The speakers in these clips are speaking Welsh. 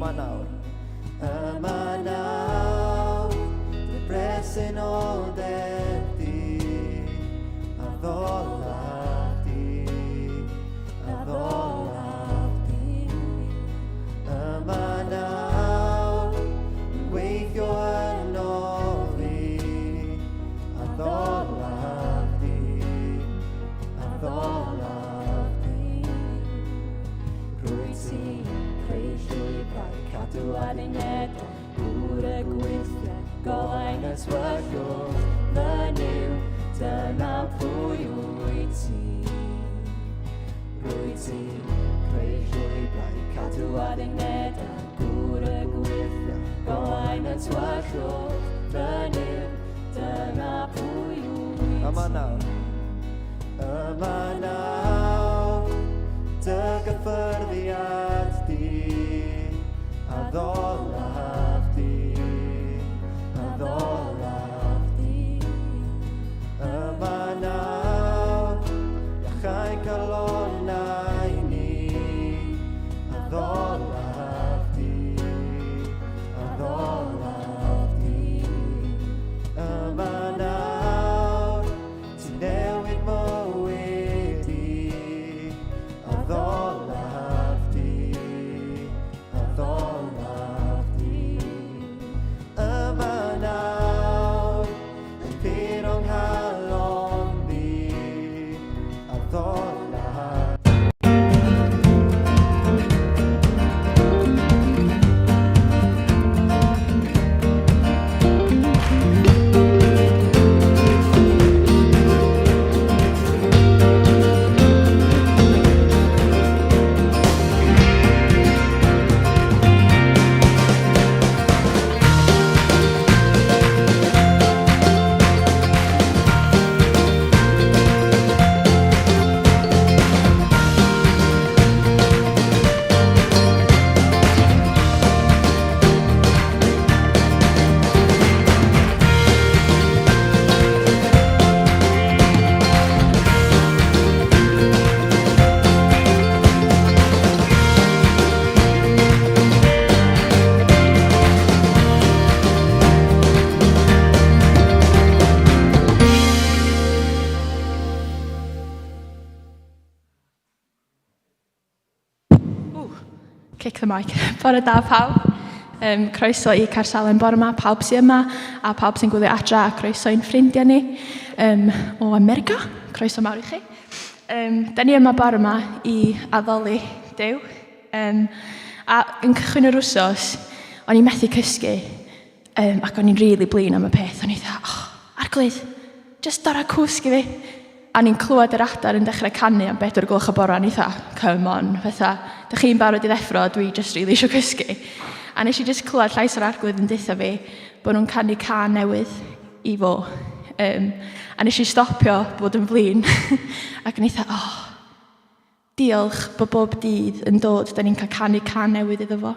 Yma nawr. Yma nawr, dy bresenoldeb di, addolaf di, addolaf di. Yma nawr, yn gweithio yno fi, addolaf di, addolaf di. Rwyt ti'n creu llwybrau, cadw addunedau, gŵr y gwythiau, golau'n y tywyllwch, fy Nuw, dyna pwy wyt ti. Rwyt ti'n creu llwybrau, cadw addunedau, gŵr y gwythiau, golau'n y tywyllwch, fy Nuw, dyna pwy wyt ti. Yma nawr. Yma nawr, dy gyffyrddiad di, addolaf di, addolaf di. Yma nawr, iachau calonnau ni, addolaf di, addolaf di. Yma nawr, Ti'n newid mywyd i, addolaf di, addolaf di. Yma nawr, yn pur o'n nghalon fi, addolaf. Kick the mic. Bore da pawb. Croeso i Caersalem bore yma, pawb sy'n yma a pawb sy'n gwylio adra, a croeso i'n ffrindiau ni o America. Croeso mawr i chi. Da ni yma bore yma i addoli Duw. A yn cychwyn yr wsos, o'n i'n methu cysgu, ac o'n i'n rili blin am y peth. O'n i fatha, oh, arglwydd, just dora cwsg i fi. A o'n i'n clywed yr adar yn dechrau canu am 4 gloch y bore, a o'n i fatha, come on, fatha, dych chi'n barod i ddeffro, dwi just really eisiau cysgu. A nes i just clywed llais yr arglwydd yn deutha fi bod nhw'n canu cân newydd i fo. A nes i stopio bod yn flin, ac o'n i fatha, oh, diolch bod bob dydd yn dod, da ni'n cael canu cân newydd iddo fo.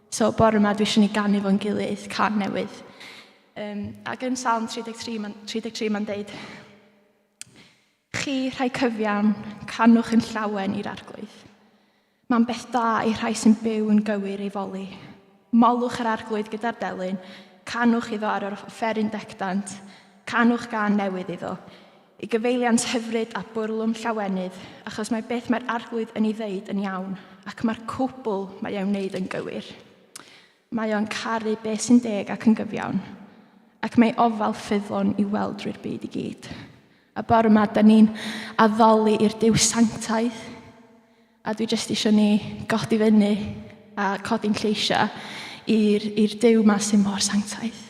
So bore yma dwi eisiau ni ganu fo'n gilydd, cân newydd. Ac yn Salm 33, mae'n 33 mae'n deud, Chi rhai cyfiawn, canwch yn llawen i'r arglwydd. Mae'n beth da i rhai sy'n byw yn gywir ei foli. Molwch yr arglwydd gyda'r delyn, canwch iddo ar yr offeryn dectant, canwch gân newydd iddo. I gyfeiliant hyfryd a bwrlwm llawenydd, achos mae beth mae'r arglwydd yn ei ddeud yn iawn, ac mae'r cwbl mae e'n wneud yn gywir. Mae o'n caru beth sy'n deg ac yn gyfiawn, ac mae ofal ffyddlon i weld drwy'r byd i gyd. A bore yma, da ni'n addoli i'r Duw sanctaidd, a dwi jyst eisiau ni godi fyny a codi'n lleisiau i'r Duw ma sy'n mor sanctaidd.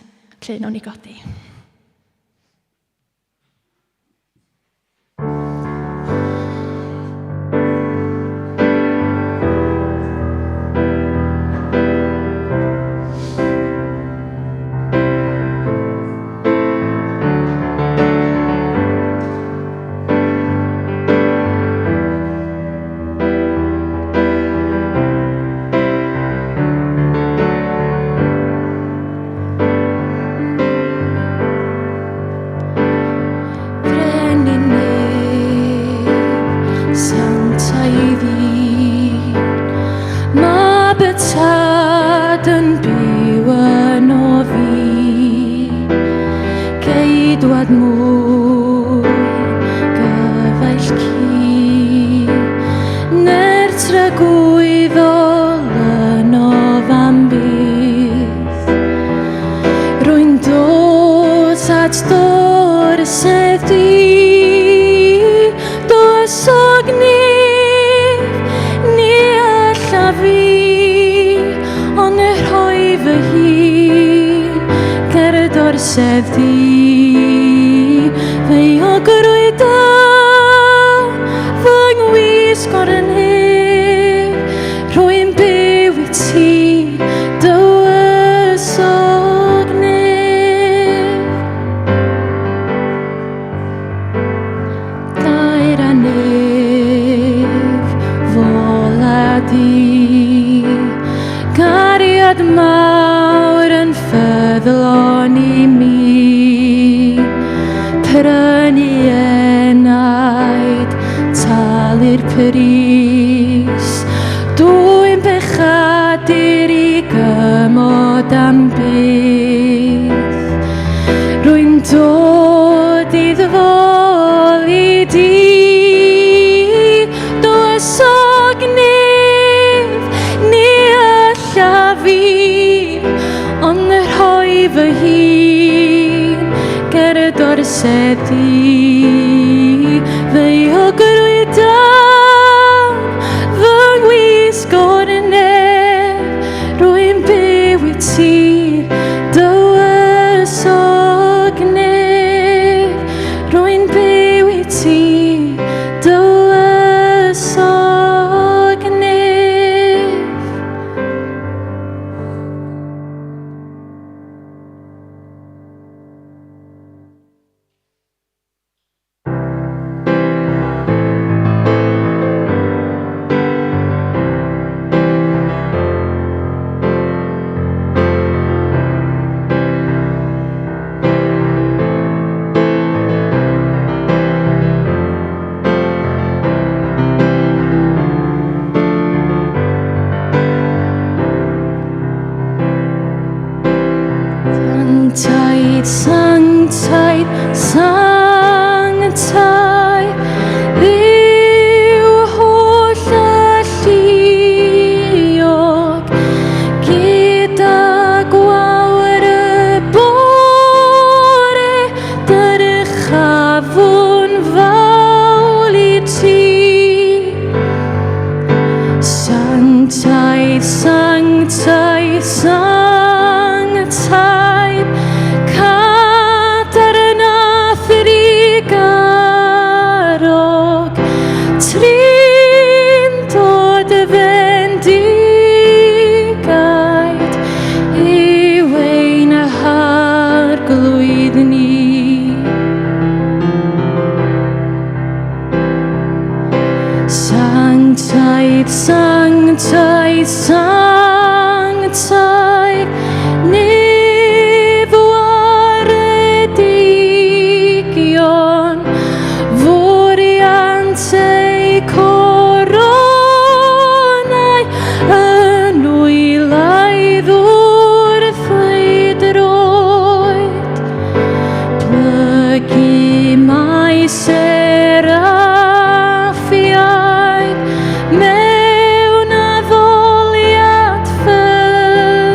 Lle nawn ni godi. Sanctaidd un, Mab y Tad. Cariad mwyn gyfaill cu, Neu'r tragwyddol ynof am byth. Rwy'n dod at dor y sedd di, Dywysog nef, ni allaf fi, Ond rhoi fy hun ger y dorsedd di. Feiogrwydd da, fy ngwisg o'r nef, Rwy'n byw i ti, dywysog nef. Dair a nef fola di, Cariad mawr yn ffyddlon i mi, Prynu enaid, talu'r pris, Dwyn bechadur i gymod am byth. Rwy'n dod i ddfoli di, Dywysog nef, ni allaf fi, Ond rhoi fy hun ger y dorsedd di. Feiogrwydd dan fy ngwisg o'r nef, Rwy'n byw i ti, dywysog nef. Rwy'n byw i ti, dywysog nef. Sanctaidd, sanctaidd, sanctaidd, Dduw holl alluog, gyda gwawr y bore, dyrchafwn fawl i ti. Sanctaidd, sanctaidd, sanctaidd, cadarn a thrugarog, Trindod y fendigaid yw ein harglwydd ni. Sanctaidd, sanctaidd, sanctaidd, nef waredigion, fwriant eu coronau yn wylaidd wrth ei droed. Plygu mae seraffiaid mewn addoliad ffyddlon.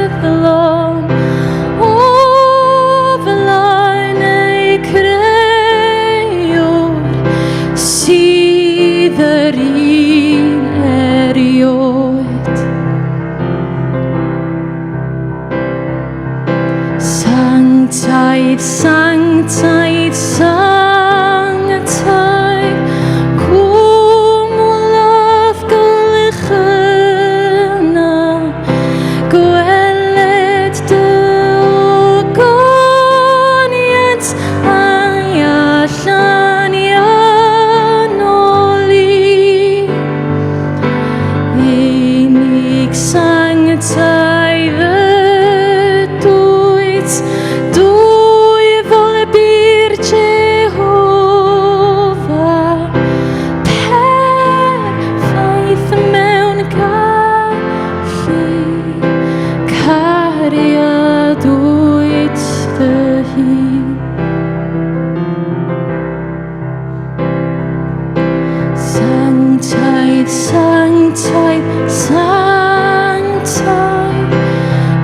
Sanctaidd,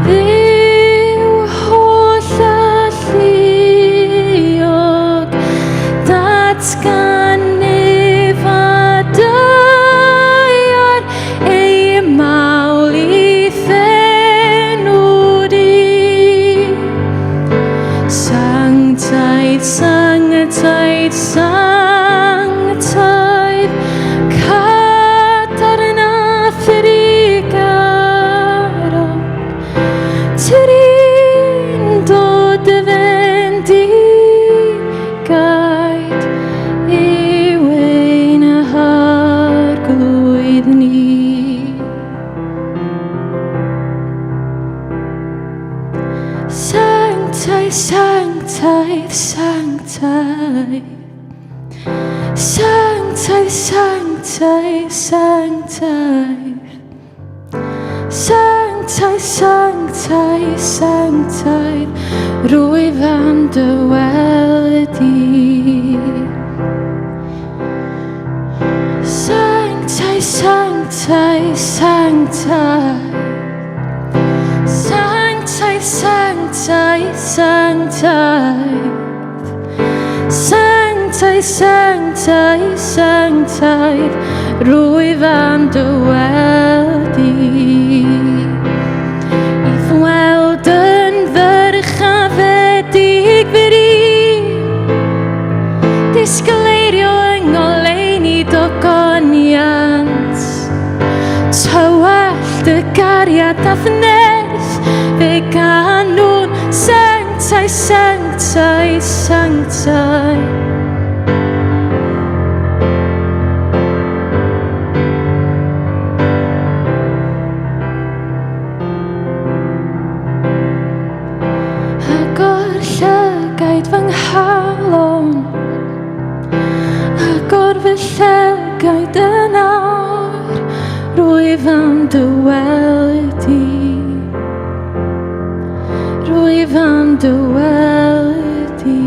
Dduw holl alluog, datgan ef a daear ei mawl i'th enw di. Sanctaidd, sanctaidd, sanctaidd, cadarn a thrugarog, Trindod dy fendigaid yw ein Harglwydd ni. Sanctaidd, sanctaidd, sanctaidd. Sanctaidd, sanctaidd, sanctaidd. Sanctaidd, sanctaidd, sanctaidd, rwyf am dy weld di. Sanctaidd, sanctaidd, sanctaidd. Sanctaidd, sanctaidd, sanctaidd. Sanctaidd, sanctaidd, sanctaidd, rwyf am dy weld i. I'th weld yn ddyrchafedig fri, disgleirio yng ngoleuni dogoniant. Tywallt y gariad a'th nerth, fe ganwn sanctaidd, sanctaidd, sanctaidd. Agor llygaid fy nghalon, agor fy llygaid yn awr, rwyf am dy weld di. Rwyf am dy weld di.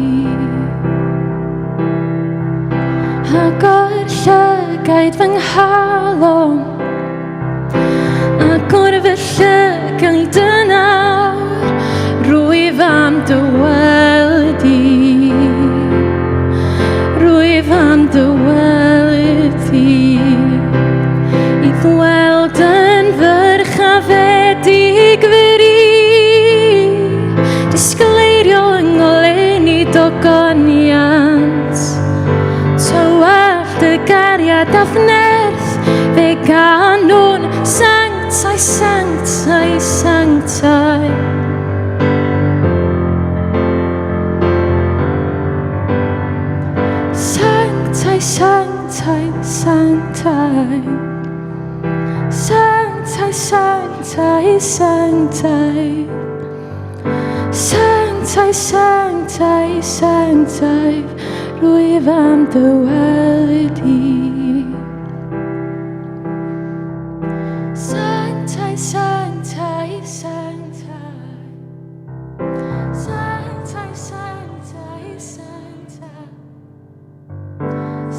Agor llygaid fy nghalon, agor fy llygaid yn awr, rwyf am dy weld di. Rwyf am dy weld di. I'th weld yn ddyrchafedig fri, disgleirio yng ngoleuni dogoniant. Tywallt y gariad a'th nerth, fe ganwn sanctaidd, sanctaidd, sanctaidd. Sanctaidd, sanctaidd, sanctaidd. Sanctaidd, sanctaidd, sanctaidd. Sanctaidd, sanctaidd, sanctaidd. Rwyf am dy weld i. Sanctaidd, sanctaidd, sanctaidd. Sanctaidd, sanctaidd, sanctaidd.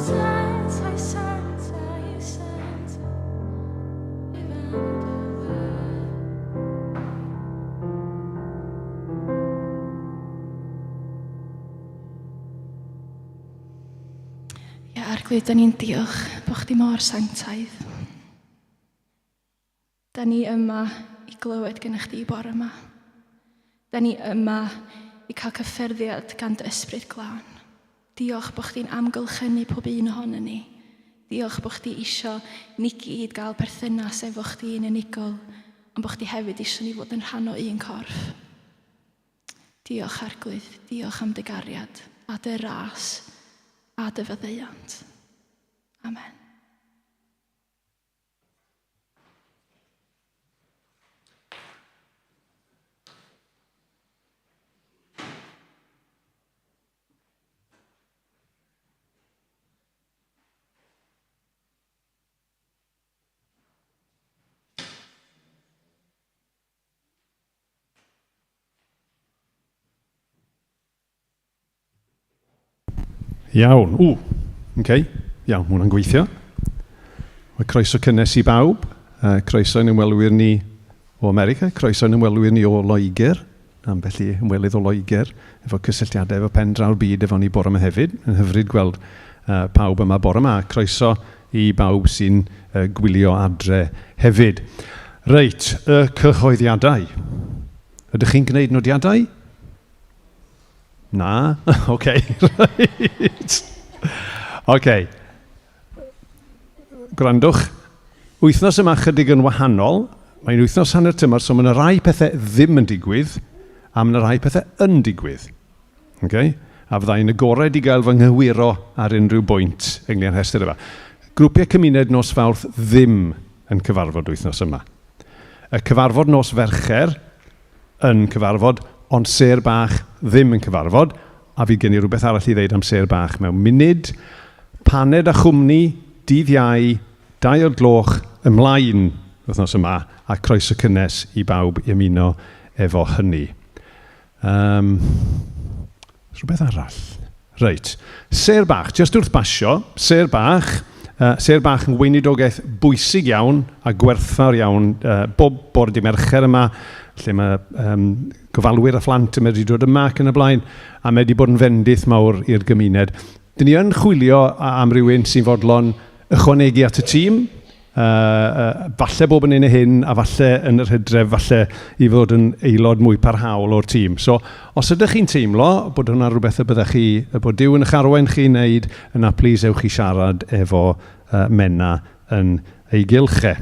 Sanctaidd, sanctaidd, sanctaidd. Rwyf am dy weld. Ia, Arglwydd, da ni'n diolch bod chdi mor sanctaidd. Da ni yma i glywed gennych chdi bore yma. Da ni yma i cael cyffyrddiad gan dy ysbryd glân. Diolch bod chdi'n amgylchynu pob un ohono ni. Diolch bod chdi isio ni gyd gael perthynas efo chdi yn unigol, ond bod chdi hefyd isio ni fod yn rhan o un corff. Diolch Arglwydd, diolch am dy gariad a dy ras a dy faddeuant. Amen. Iawn. Ww, okay. Iawn, mae hwnna'n gweithio. Mae croeso cynnes i bawb. Croeso i'n ymwelwyr ni o America, croeso i'n ymwelwyr ni o Loegr, ambell i ymwelydd o Loegr, efo cysylltiadau efo pen draw'r byd efo ni bore yma hefyd. Yn hyfryd gweld pawb yma bore yma. Croeso i bawb sy'n gwylio adre hefyd. Reit, y cyhoeddiadau. Ydych chi'n gwneud nodiadau? Na? Oce, reit. Oce. Gwrandwch, wythnos yma chydig yn wahanol. Mae'n wythnos hanner tymor, so mae yna rai pethau ddim yn digwydd, a mae yna rai pethau yn digwydd. Okay? A fydda i'n agored i gael fy nghywiro ar unrhyw bwynt ynglyn â'r rhestr yma. Grwpiau cymuned nos Fawrth ddim yn cyfarfod wythnos yma. Y cyfarfod nos Fercher yn cyfarfod, ond sêr bach ddim yn cyfarfod, a fydd gen i rhywbeth arall i ddeud am sêr bach mewn munud. Paned a chwmni, dydd Iau, 2 o'r gloch ymlaen wythnos yma, a croeso cynnes i bawb i ymuno efo hynny. Um, rhywbeth arall. Reit. Sêr bach, jyst wrth basio, sêr bach, sêr bach yn weinidogaeth bwysig iawn a gwerthfawr iawn bob bore di Mercher yma, lle mae gofalwyr a phlant yn medru dod yma ac yn y blaen, a mae wedi bod yn fendith mawr i'r gymuned. Dyn ni yn chwilio am rywun sy'n fodlon ychwanegu at y tîm, falle bob yn un a hyn, a falle yn yr hydref, falle i fod yn aelod mwy parhaol o'r tîm. So, os ydych chi'n teimlo bod hwnna'n rhywbeth y byddech chi, y bod Duw yn eich arwain chi i wneud, yna plîs ewch i siarad efo Menna yn ei gylch e.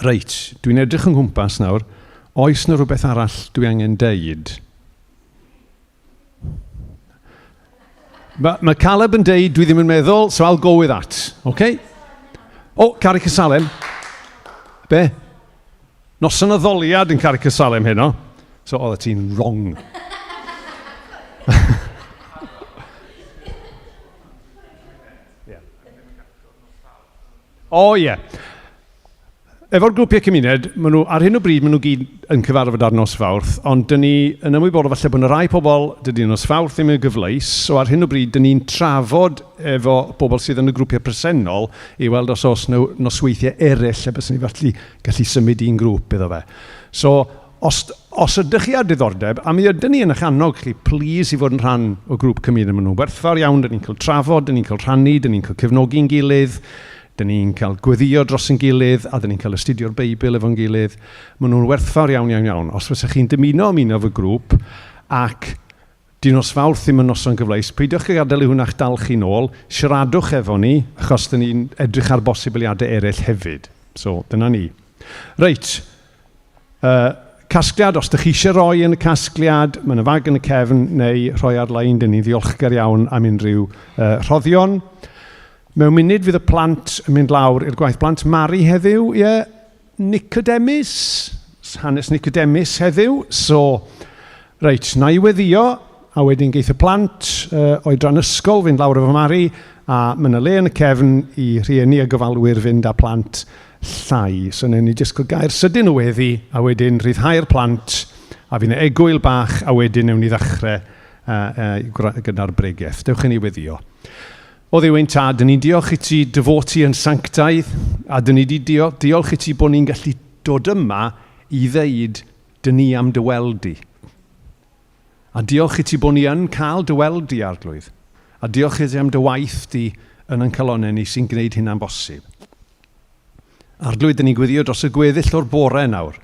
Reit, dwi'n edrych yn nghwmpas nawr. Oes 'na rhywbeth arall dwi angen deud? Mae ma Caleb yn deud, dwi ddim yn meddwl, so I'll go with that. Okay? O, oh, Carrick y Salem. Be? Noson addoliad yn Carrick y Salem heno. So, oedd ti'n wrong. O, oh, ie. Yeah. Efo'r grwpiau cymuned, maen nhw, ar hyn o bryd, maen nhw gyd yn cyfarfod ar nos Fawrth, ond dyn ni yn ymwybodol falle bod yna rai pobl, dydy nos Fawrth ddim yn gyfleus, so ar hyn o bryd, dyn ni'n trafod efo bobl sydd yn y grwpiau presennol i weld os oes nhw nosweithiau eraill lle byswn ni felly gallu symud un grŵp iddo fe. So, os, os ydych chi â diddordeb, a mi ydyn ni yn eich annog chi, plîs i fod yn rhan o grŵp cymuned, maen nhw'n werthfawr iawn, dyn ni'n cael trafod, dyn ni'n cael rhannu, dyn ni'n cael cefnogi'n gilydd, Dyn ni'n cael gweddïo dros ein gilydd a dyn ni'n cael astudio'r Beibl efo'n gilydd. Maen nhw'n werthfawr iawn, iawn, iawn. Os fysa chi'n dymuno ymuno efo grŵp ac di nos Fawrth ddim yn noson gyfleus, peidiwch â gadael i hwnna eich dal chi nôl. Siaradwch efo ni, achos dyn ni'n edrych ar bosibiliadau eraill hefyd. So, dyna ni. Reit. Casgliad, os dych chi eisiau rhoi yn y casgliad, mae yna fag yn y cefn neu rhoi ar-lein, dyn ni'n ddiolchgar iawn am unrhyw rhoddion. Mewn munud fydd y plant yn mynd lawr i'r gwaith plant. Mari heddiw, ie, yeah, Nicodemus, hanes Nicodemus heddiw. So, reit, na i weddio, a wedyn geith y plant oedran ysgol fynd lawr efo Mari, a mae yna le yn y cefn i rhieni a gofalwyr fynd â plant llai. So wnawn ni jyst cael gair sydyn o weddi, a wedyn rhyddhau'r plant, a fydd yna egwyl bach, a wedyn wnawn ni ddechrau gyda'r bregeth. Dewch i ni weddio. O Dduw ein Tad, dyn ni'n diolch i ti dy fod ti yn sanctaidd, a dyn ni wedi diolch i ti bod ni'n gallu dod yma i ddeud dyn ni am dy weld di. A diolch i ti bod ni yn cael dy weld di, Arglwydd. A diolch i ti am dy waith di yn ein calonnau ni sy'n gwneud hynna'n bosib. Arglwydd, dyn ni'n gweddio dros y gweddill o'r bore nawr.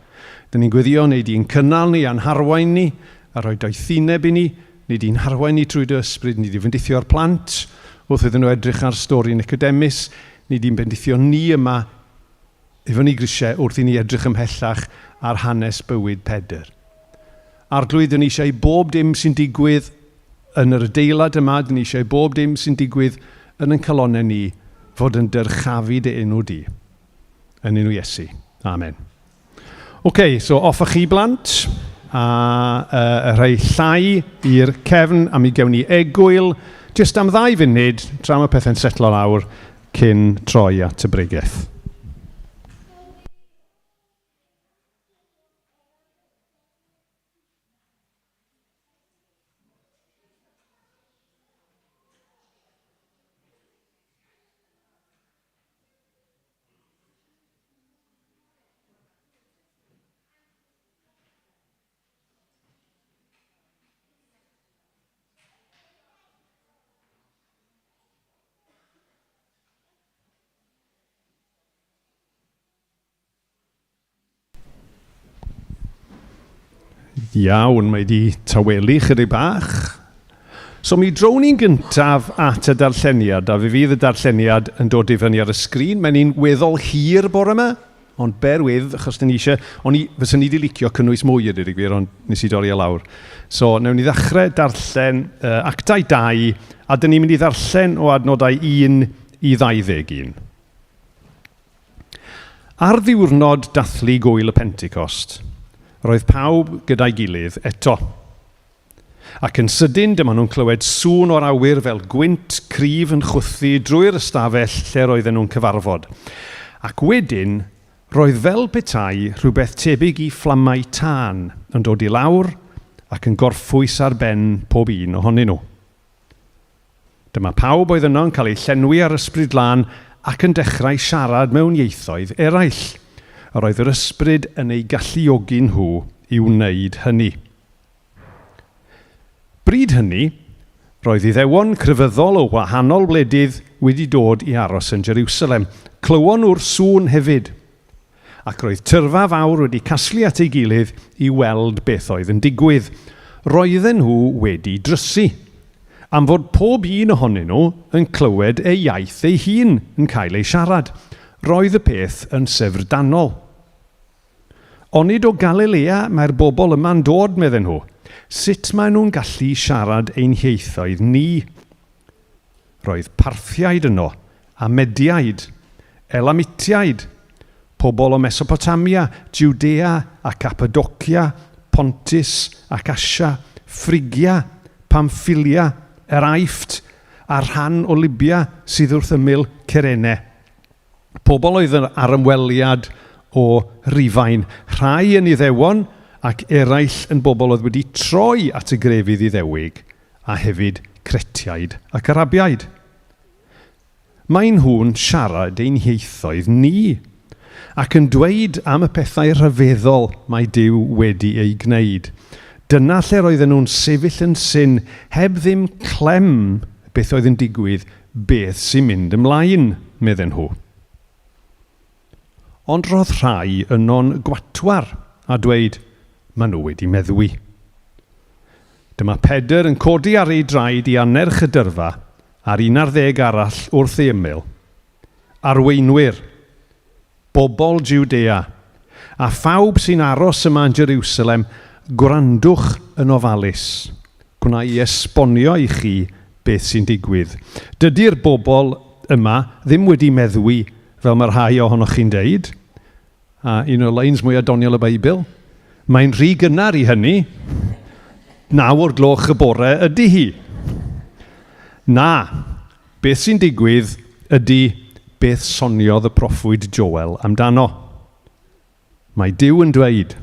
Dyn ni'n gweddio neu di'n cynnal ni a'n harwain ni, a rhoi doethineb i ni, neu di'n harwain ni trwy dy ysbryd, ni di fendithio'r plant wrth iddyn nhw edrych ar stori Nicodemus, ni di'n bendithio ni yma efo ni grisiau wrth i ni edrych ymhellach ar hanes bywyd Pedr. Arglwydd, dyn ni eisiau bob dim sy'n digwydd yn yr adeilad yma, dyn ni eisiau bob dim sy'n digwydd yn ein calonnau ni fod yn dyrchafu dy enw di. Yn enw Iesu. Amen. OK, so off â chi blant, a y rhai llai i'r cefn, a mi gewn ni egwyl, jyst am ddau funud, tra mae pethau'n setlo lawr, cyn troi at y bregeth. Iawn, mae di tawelu chydig bach. So mi drown ni'n gyntaf at y darlleniad, a fe fydd y darlleniad yn dod i fyny ar y sgrin. Mae'n un weddol hir bore yma, ond bear with, achos dyn ni eisiau... O'n i, fyswn i wedi licio cynnwys mwy a dweud y gwir, ond nes i dorri e lawr. So, newn ni ddechrau darllen Actau 2, a dyn ni'n mynd i ddarllen o adnodau 1 i 21. Ar ddiwrnod dathlu gŵyl y Pentecost, roedd pawb gyda'i gilydd eto. Ac yn sydyn dyma nhw'n clywed sŵn o'r awyr fel gwynt cryf yn chwythu drwy'r ystafell lle roedden nhw'n cyfarfod. Ac wedyn, roedd fel petai rhywbeth tebyg i fflamau tân yn dod i lawr ac yn gorffwys ar ben pob un ohonyn nhw. Dyma pawb oedd yno yn cael eu llenwi â'r Ysbryd Glân ac yn dechrau siarad mewn ieithoedd eraill. Yr oedd yr Ysbryd yn eu galluogi nhw i wneud hynny. Bryd hynny, roedd Iddewon crefyddol o wahanol wledydd wedi dod i aros yn Jeriwsalem. Clywon nhw'r sŵn hefyd. Ac roedd tyrfa fawr wedi casglu at ei gilydd i weld beth oedd yn digwydd. Roedden nhw wedi drysu. Am fod pob un ohonyn nhw yn clywed ei iaith ei hun yn cael ei siarad. Roedd y peth yn syfrdanol. Onid o Galilea mae'r bobl yma'n dod, medden nhw. Sut maen nhw'n gallu siarad ein hieithoedd ni? Roedd Parthiaid yno, a Mediaid, Elamitiaid, pobl o Mesopotamia, Jwdea a Capadocia, Pontus ac Asia, Ffrygia, Pamffilia, yr Aifft, a rhan o Libya sydd wrth ymyl Cyrene. Pobl oedd ar ymweliad o Rufain, rhai yn Iddewon ac eraill yn bobl oedd wedi troi at y grefydd Iddewig, a hefyd Cretiaid ac Arabiaid. Maen nhw'n siarad ein hieithoedd ni, ac yn dweud am y pethau rhyfeddol mae Duw wedi eu gwneud. Dyna lle roedden nhw'n sefyll yn syn, heb ddim clem beth oedd yn digwydd, beth sy'n mynd ymlaen, medden nhw. Ond roedd rhai yno'n gwatwar a dweud, Maen nhw wedi meddwi. Dyma Pedr yn codi ar ei draed i annerch y dyrfa, a'r unarddeg arall wrth ei ymyl. Arweinwyr, bobl Jwdea, a phawb sy'n aros yma yn Jeriwsalem, gwrandwch yn ofalus. Gwna i esbonio i chi beth sy'n digwydd. Dydy'r bobl yma ddim wedi meddwi fel mae rhai ohonoch chi'n deud. A un o'r lines mwyaf doniol y Beibl. Mae'n rhy gynnar i hynny. 9 o'r gloch y bore ydy hi. Na, beth sy'n digwydd ydy beth soniodd y proffwyd Joel amdano. Mae Duw yn dweud,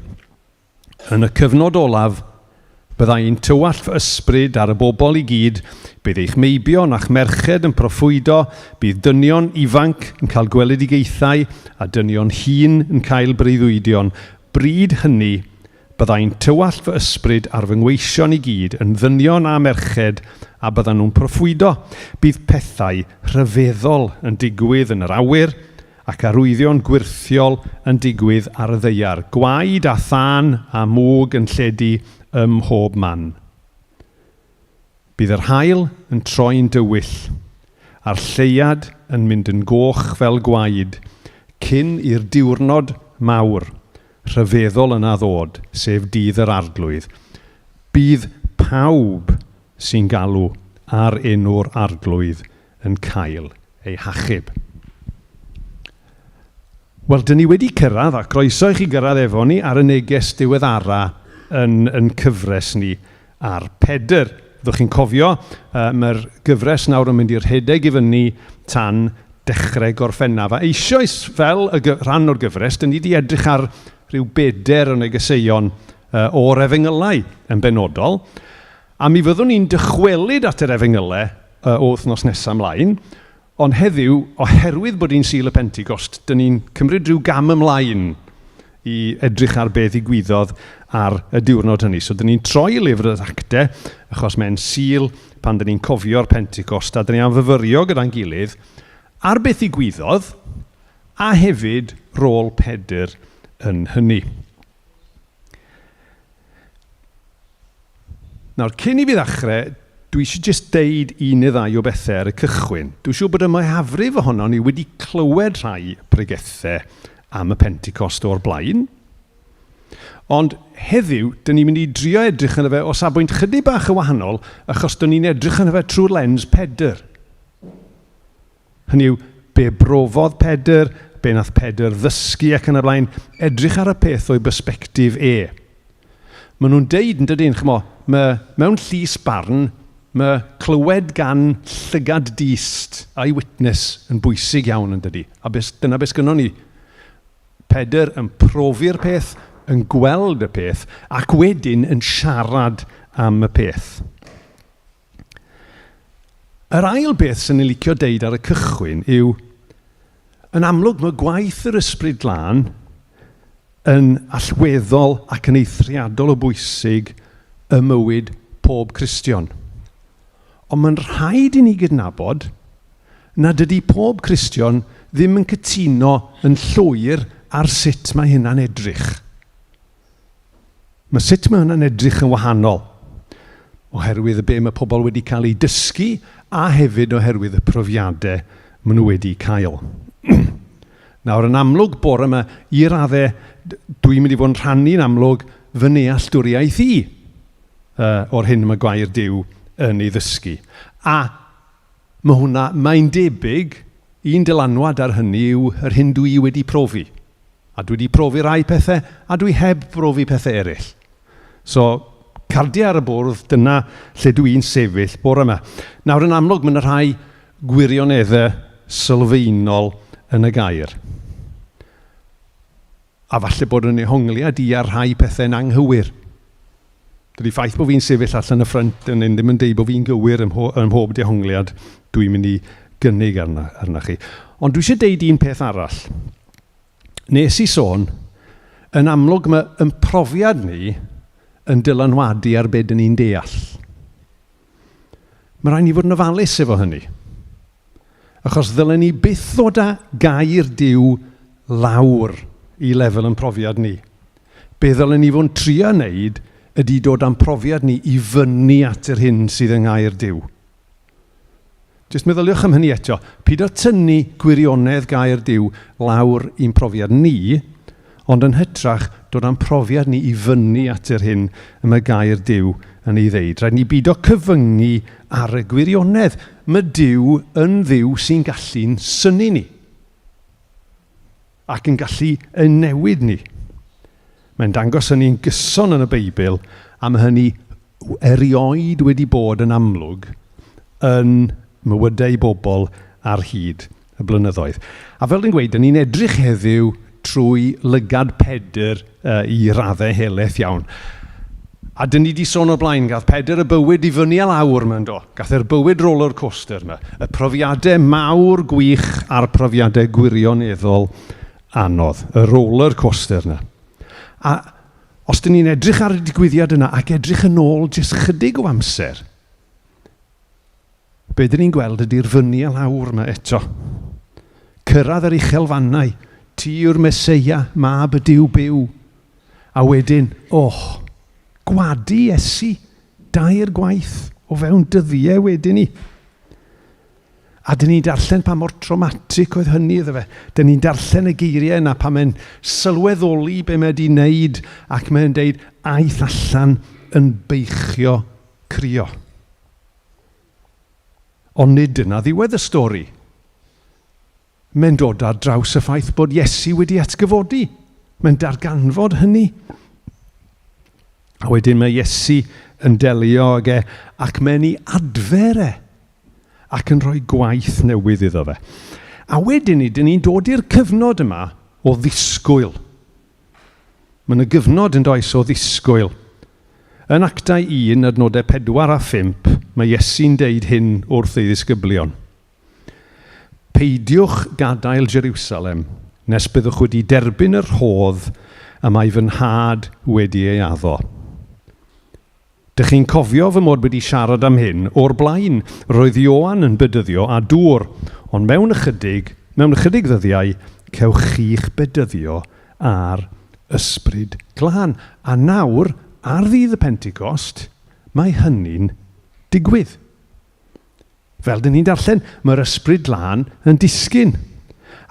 Yn y cyfnod olaf, bydda i'n tywallt fy ysbryd ar y bobl i gyd, bydd eich meibion a'ch merched yn proffwydo, bydd dynion ifanc yn cael gweledigaethau a dynion hŷn yn cael breuddwydion. Bryd hynny, bydda i'n tywallt fy ysbryd ar fy ngweision i gyd, yn ddynion a merched, a byddan nhw'n proffwydo. Bydd pethau rhyfeddol yn digwydd yn yr awyr, ac arwyddion gwyrthiol yn digwydd ar y ddaear, gwaed a thân a mwg yn lledu ym mhob man. Bydd yr haul yn troi'n dywyll, a'r lleuad yn mynd yn goch fel gwaed, cyn i'r diwrnod mawr, rhyfeddol yna ddod, sef dydd yr Arglwydd. Bydd pawb sy'n galw ar enw'r Arglwydd yn cael ei hachub. Wel, dyn ni wedi cyrraedd, a croeso i chi gyrraedd efo ni ar y neges diweddara yn, yn cyfres ni ar Pedr. Fyddwch chi'n cofio, uh, mae'r gyfres nawr yn mynd i'r rhedeg i fyny tan dechrau Gorffennaf. A eisoes, fel y rhan o'r gyfres, dyn ni wedi edrych ar rhyw beder o negeseuon uh, o'r efengylau yn benodol. A mi fyddwn ni'n dychwelyd at yr Efengylau o wythnos nesaf ymlaen, ond heddiw, oherwydd bod hi'n Sul y Pentecost, dyn ni'n cymryd rhyw gam ymlaen i edrych ar beth ddigwyddodd ar y diwrnod hynny. So dyn ni'n troi i lyfr yr Actau, achos mae'n Sul pan dyn ni'n cofio'r Pentecost, a dyn ni am fyfyrio gyda'n gilydd ar beth ddigwyddodd, a hefyd rôl Pedr yn hynny. Nawr, cyn i fi ddechrau, dwi eisiau jyst deud un neu ddau o bethau ar y cychwyn. Dwi'n siŵr bod y mwyafrif ohonon ni wedi clywed rhai pregethau am y Pentecost o'r blaen. Ond heddiw, dyn ni'n mynd i drio edrych arno fe o safbwynt chydig bach yn wahanol, achos dyn ni'n edrych arno fe trwy'r lens Pedr. Hynny yw, be brofodd Pedr, be nath Pedr ddysgu ac yn y blaen, edrych ar y peth o'i bersbectif e. Maen nhw'n deud, yn dydyn, chmo, mae mewn llys barn, mae clywed gan llygad dyst, eyewitness, yn bwysig iawn yn dydy. A beth, dyna beth sgynnon ni. Pedr yn profi'r peth, yn gweld y peth, ac wedyn yn siarad am y peth. Yr ail beth sy'n ni'n licio deud ar y cychwyn yw, yn amlwg mae gwaith yr Ysbryd Glân yn allweddol ac yn eithriadol o bwysig ym mywyd pob Cristion. Ond mae'n rhaid i ni gydnabod nad ydy pob Cristion ddim yn cytuno yn llwyr ar sut mae hynna'n edrych. Mae sut mae hwnna'n edrych yn wahanol, oherwydd y be mae pobl wedi cael eu dysgu a hefyd oherwydd y profiadau maen nhw wedi cael. Nawr, yn amlwg, bore yma, i raddau, dwi'n mynd i fod yn rhannu'n amlwg fy nealltwriaeth i uh, o'r hyn mae gwair Duw yn ei ddysgu. A mae hwnna, mae'n debyg, un dylanwad ar hynny yw yr hyn dwi wedi profi. A dwi 'di profi rai pethau, a dwi heb brofi pethau eraill. So, cardiau ar y bwrdd, dyna lle dw i'n sefyll bore yma. Nawr, yn amlwg, mae yna rhai gwirioneddau sylfaenol yn y gair. A falle bod yn ehongliad i ar rhai pethau'n anghywir. Dydy ffaith bod fi'n sefyll allan y ffrynt yn hyn ddim yn deud bod fi'n gywir ym, mho, ym mhob dehongliad dwi'n mynd i gynnig arna, arna chi. Ond dwi eisiau deud un peth arall. Nes i sôn, yn amlwg mae yn profiad ni yn dylanwadu ar be dyn ni'n deall. Mae rhaid ni fod yn ofalus efo hynny. Achos ddylen ni byth ddod â gair Duw lawr i lefel yn profiad ni. Be ddylen ni fod yn trio wneud ydy dod â'n profiad ni i fyny at yr hyn sydd yng ngair Duw. Jyst meddyliwch am hynny eto. Pido tynnu gwirionedd gair Duw lawr i'n profiad ni, ond yn hytrach dod â'n profiad ni i fyny at yr hyn y mae gair Duw yn ei ddeud. Rhaid ni bido cyfyngu ar y gwirionedd. Mae Duw yn Dduw sy'n gallu'n synnu ni ac yn gallu ein newid ni. Mae'n dangos hynny'n gyson yn y Beibl a mae hynny erioed wedi bod yn amlwg yn mywydau bobl ar hyd y blynyddoedd. A fel dwi'n gweud, dyn ni'n edrych heddiw trwy lygad Pedr uh, i raddau helaeth iawn. A dyn ni wedi sôn o'r blaen, gath Pedr y bywyd i fyny a lawr yma, yndo? Gath e'r bywyd roller coaster yma. Y profiadau mawr gwych a'r profiadau gwirioneddol anodd. Y roller coaster yna. A os dyn ni'n edrych ar y digwyddiad yna ac edrych yn ôl jyst chydig o amser, be dyn ni'n gweld ydy'r fyny a lawr yma eto. Cyrraedd yr uchelfannau, ti yw'r Meseia, mab y Duw byw. A wedyn, oh, gwadu Iesu dair gwaith o fewn dyddiau wedyn ni. A dyn ni'n darllen pa mor traumatic oedd hynny iddo fe. Dyn ni'n darllen y geiriau yna pan mae'n sylweddoli be mae wedi wneud ac mae'n deud aeth allan yn beichio crio. Ond nid dyna ddiwedd y stori. Mae'n dod ar draws y ffaith bod Iesu wedi atgyfodi. Mae'n darganfod hynny. A wedyn mae Iesu yn delio ag e ac mae'n ei adfer e ac yn rhoi gwaith newydd iddo fe. A wedyn ni, dyn ni'n dod i'r cyfnod yma o ddisgwyl. Mae yna gyfnod yn does o ddisgwyl. Yn Actau 1, adnodau 4 a 5, mae Iesu'n deud hyn wrth ei ddisgyblion. Peidiwch gadael Jeriwsalem nes byddwch wedi derbyn y rhodd y mae fy nhad wedi ei addo. Dych chi'n cofio fy mod wedi siarad am hyn o'r blaen, roedd Ioan yn bedyddio â dŵr, ond mewn ychydig, mewn ychydig ddyddiau, cewch chi'ch bedyddio â'r Ysbryd Glân. A nawr, ar ddydd y Pentecost, Mae hynny'n digwydd. Fel dyn ni'n darllen, mae'r ysbryd glân yn disgyn.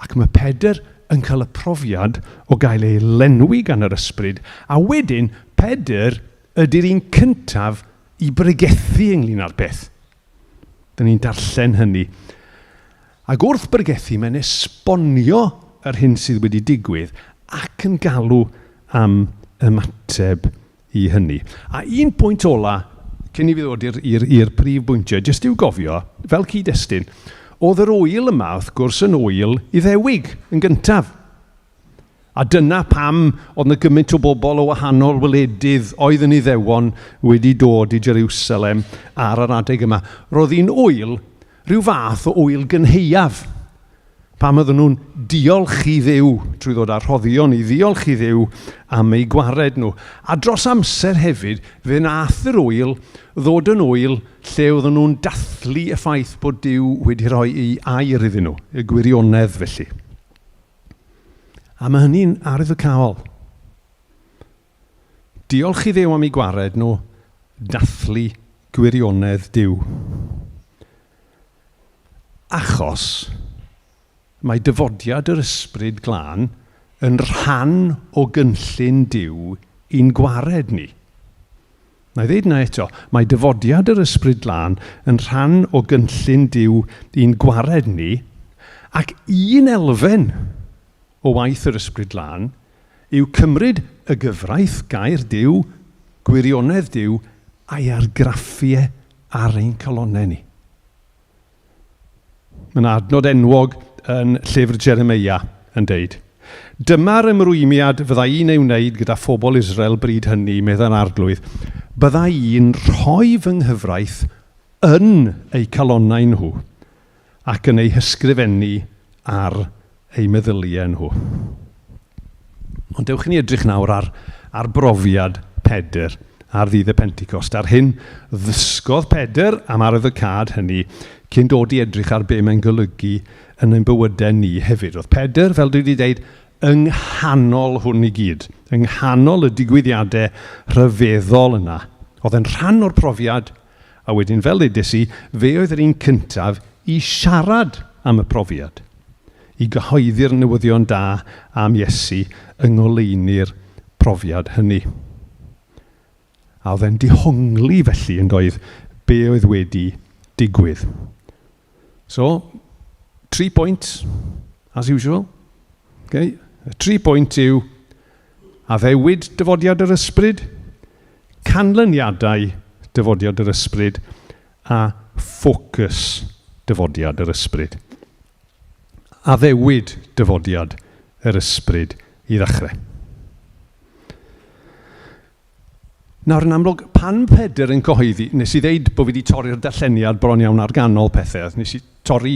Ac mae Pedr yn cael y profiad o gael ei lenwi gan yr ysbryd, a wedyn Pedr ydy'r un cyntaf i bregethu ynglyn â'r peth. Dyn ni'n darllen hynny. Ac wrth bregethu, mae'n esbonio yr hyn sydd wedi digwydd ac yn galw am ymateb i hynny. A un pwynt ola, cyn i fi ddod i'r prif bwyntiau, jyst i'w gofio, fel cyd-destun, oedd yr ŵyl yma, wrth gwrs, yn ŵyl Iddewig yn gyntaf. A dyna pam oedd 'na gymaint o bobl o wahanol wledydd oedd yn Iddewon wedi dod i Jerusalem ar yr adeg yma. Roedd hi'n ŵyl, rhyw fath o ŵyl gynhaeaf, pam oedden nhw'n diolch i Dduw trwy ddod â rhoddion i ddiolch i Dduw am eu gwared nhw. A dros amser hefyd, fe wnaeth yr ŵyl ddod yn ŵyl lle oedden nhw'n dathlu y ffaith bod Duw wedi rhoi ei air iddyn nhw, y gwirionedd felly. A mae hynny'n arwyddocaol. Diolch i Dduw am eu gwared nhw, dathlu gwirionedd Duw. Achos mae dyfodiad yr Ysbryd Glân yn rhan o gynllun Duw i'n gwared ni. Na i ddeud 'na eto, mae dyfodiad yr Ysbryd Glân yn rhan o gynllun Duw i'n gwared ni, ac un elfen o waith yr Ysbryd Glân yw cymryd y gyfraith, gair Duw, gwirionedd Duw, a'i argraffu e ar ein calonnau ni. Mae yna adnod enwog yn llyfr Jeremeia yn deud, Dyma'r ymrwymiad fydda i'n ei wneud gyda phobl Israel bryd hynny, meddai'r Arglwydd, bydda i'n rhoi fy nghyfraith yn eu calonnau nhw ac yn ei hysgrifennu ar eu meddyliau nhw. Ond dewch i ni edrych nawr ar, ar brofiad Pedr ar ddydd y Pentecost, a'r hyn ddysgodd Pedr am arwyddocâd hynny cyn dod i edrych ar be mae'n golygu yn ein bywydau ni hefyd. Roedd Pedr, fel dwi wedi dweud, yng nghanol hwn i gyd, yng nghanol y digwyddiadau rhyfeddol yna. Oedd e'n rhan o'r profiad, a wedyn fel ddeudais i, fe oedd yr un cyntaf i siarad am y profiad. i gyhoeddi'r newyddion da am Iesu yng ngoleuni'r profiad hynny. A oedd e'n dihongli felly yn doedd be oedd wedi digwydd. So, tri pwynt, as usual. Okay. Y tri pwynt yw addewid dyfodiad yr ysbryd, canlyniadau dyfodiad yr ysbryd, a ffocws dyfodiad yr ysbryd. Addewid dyfodiad yr ysbryd i ddechrau. Nawr, yn amlwg, pan Pedr yn cyhoeddi, nes i ddeud bod fi wedi torri'r darlleniad bron iawn ar ganol pethau. Nes i torri,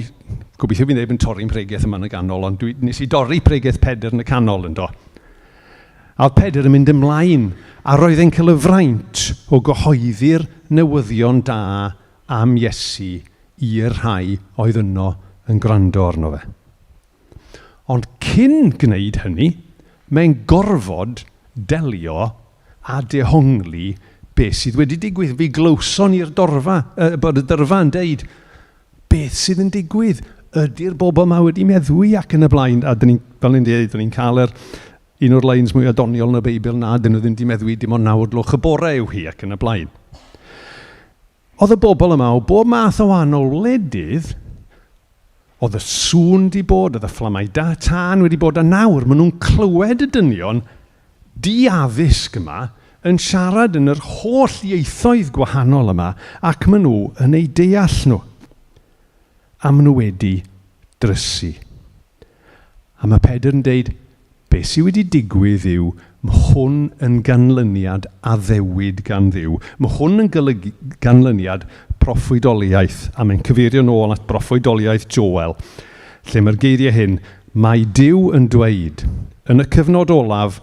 gobeithio fi neb yn torri'n pregeth yma yn y ganol, ond dwi, nes i dorri pregeth Pedr yn y canol yn do. A oedd Pedr yn mynd ymlaen, a roedd e'n cael y fraint o gyhoeddi'r newyddion da am Iesu i'r rhai oedd yno yn gwrando arno fe. Ond cyn gwneud hynny, mae'n gorfod delio a dehongli beth sydd wedi digwydd. Fe glywson ni'r dorfa, bod y dyrfa yn deud, beth sydd yn digwydd? Ydy'r bobl yma wedi meddwi ac yn y blaen? A dyn ni'n, fel ni'n dweud, dyn ni'n cael yr un o'r lines mwyaf doniol yn y Beibl, na, dyn nhw ddim wedi meddwi, dim ond 9 o'r gloch y bore yw hi ac yn y blaen. Oedd y bobl yma o bob math o wahanol wledydd, oedd y sŵn 'di bod, oedd y fflamau da tân wedi bod, a nawr maen nhw'n clywed y dynion di-addysg yma yn siarad yn yr holl ieithoedd gwahanol yma, ac maen nhw yn eu deall nhw. A maen nhw wedi drysu. A mae Pedr yn deud, Be sy wedi digwydd yw, mae hwn yn ganlyniad addewid gan Dduw. Mae hwn yn golygu ganlyniad proffwydoliaeth, a mae'n cyfeirio nôl at broffwydoliaeth Joel, lle mae'r geiriau hyn, Mae Duw yn dweud, yn y cyfnod olaf,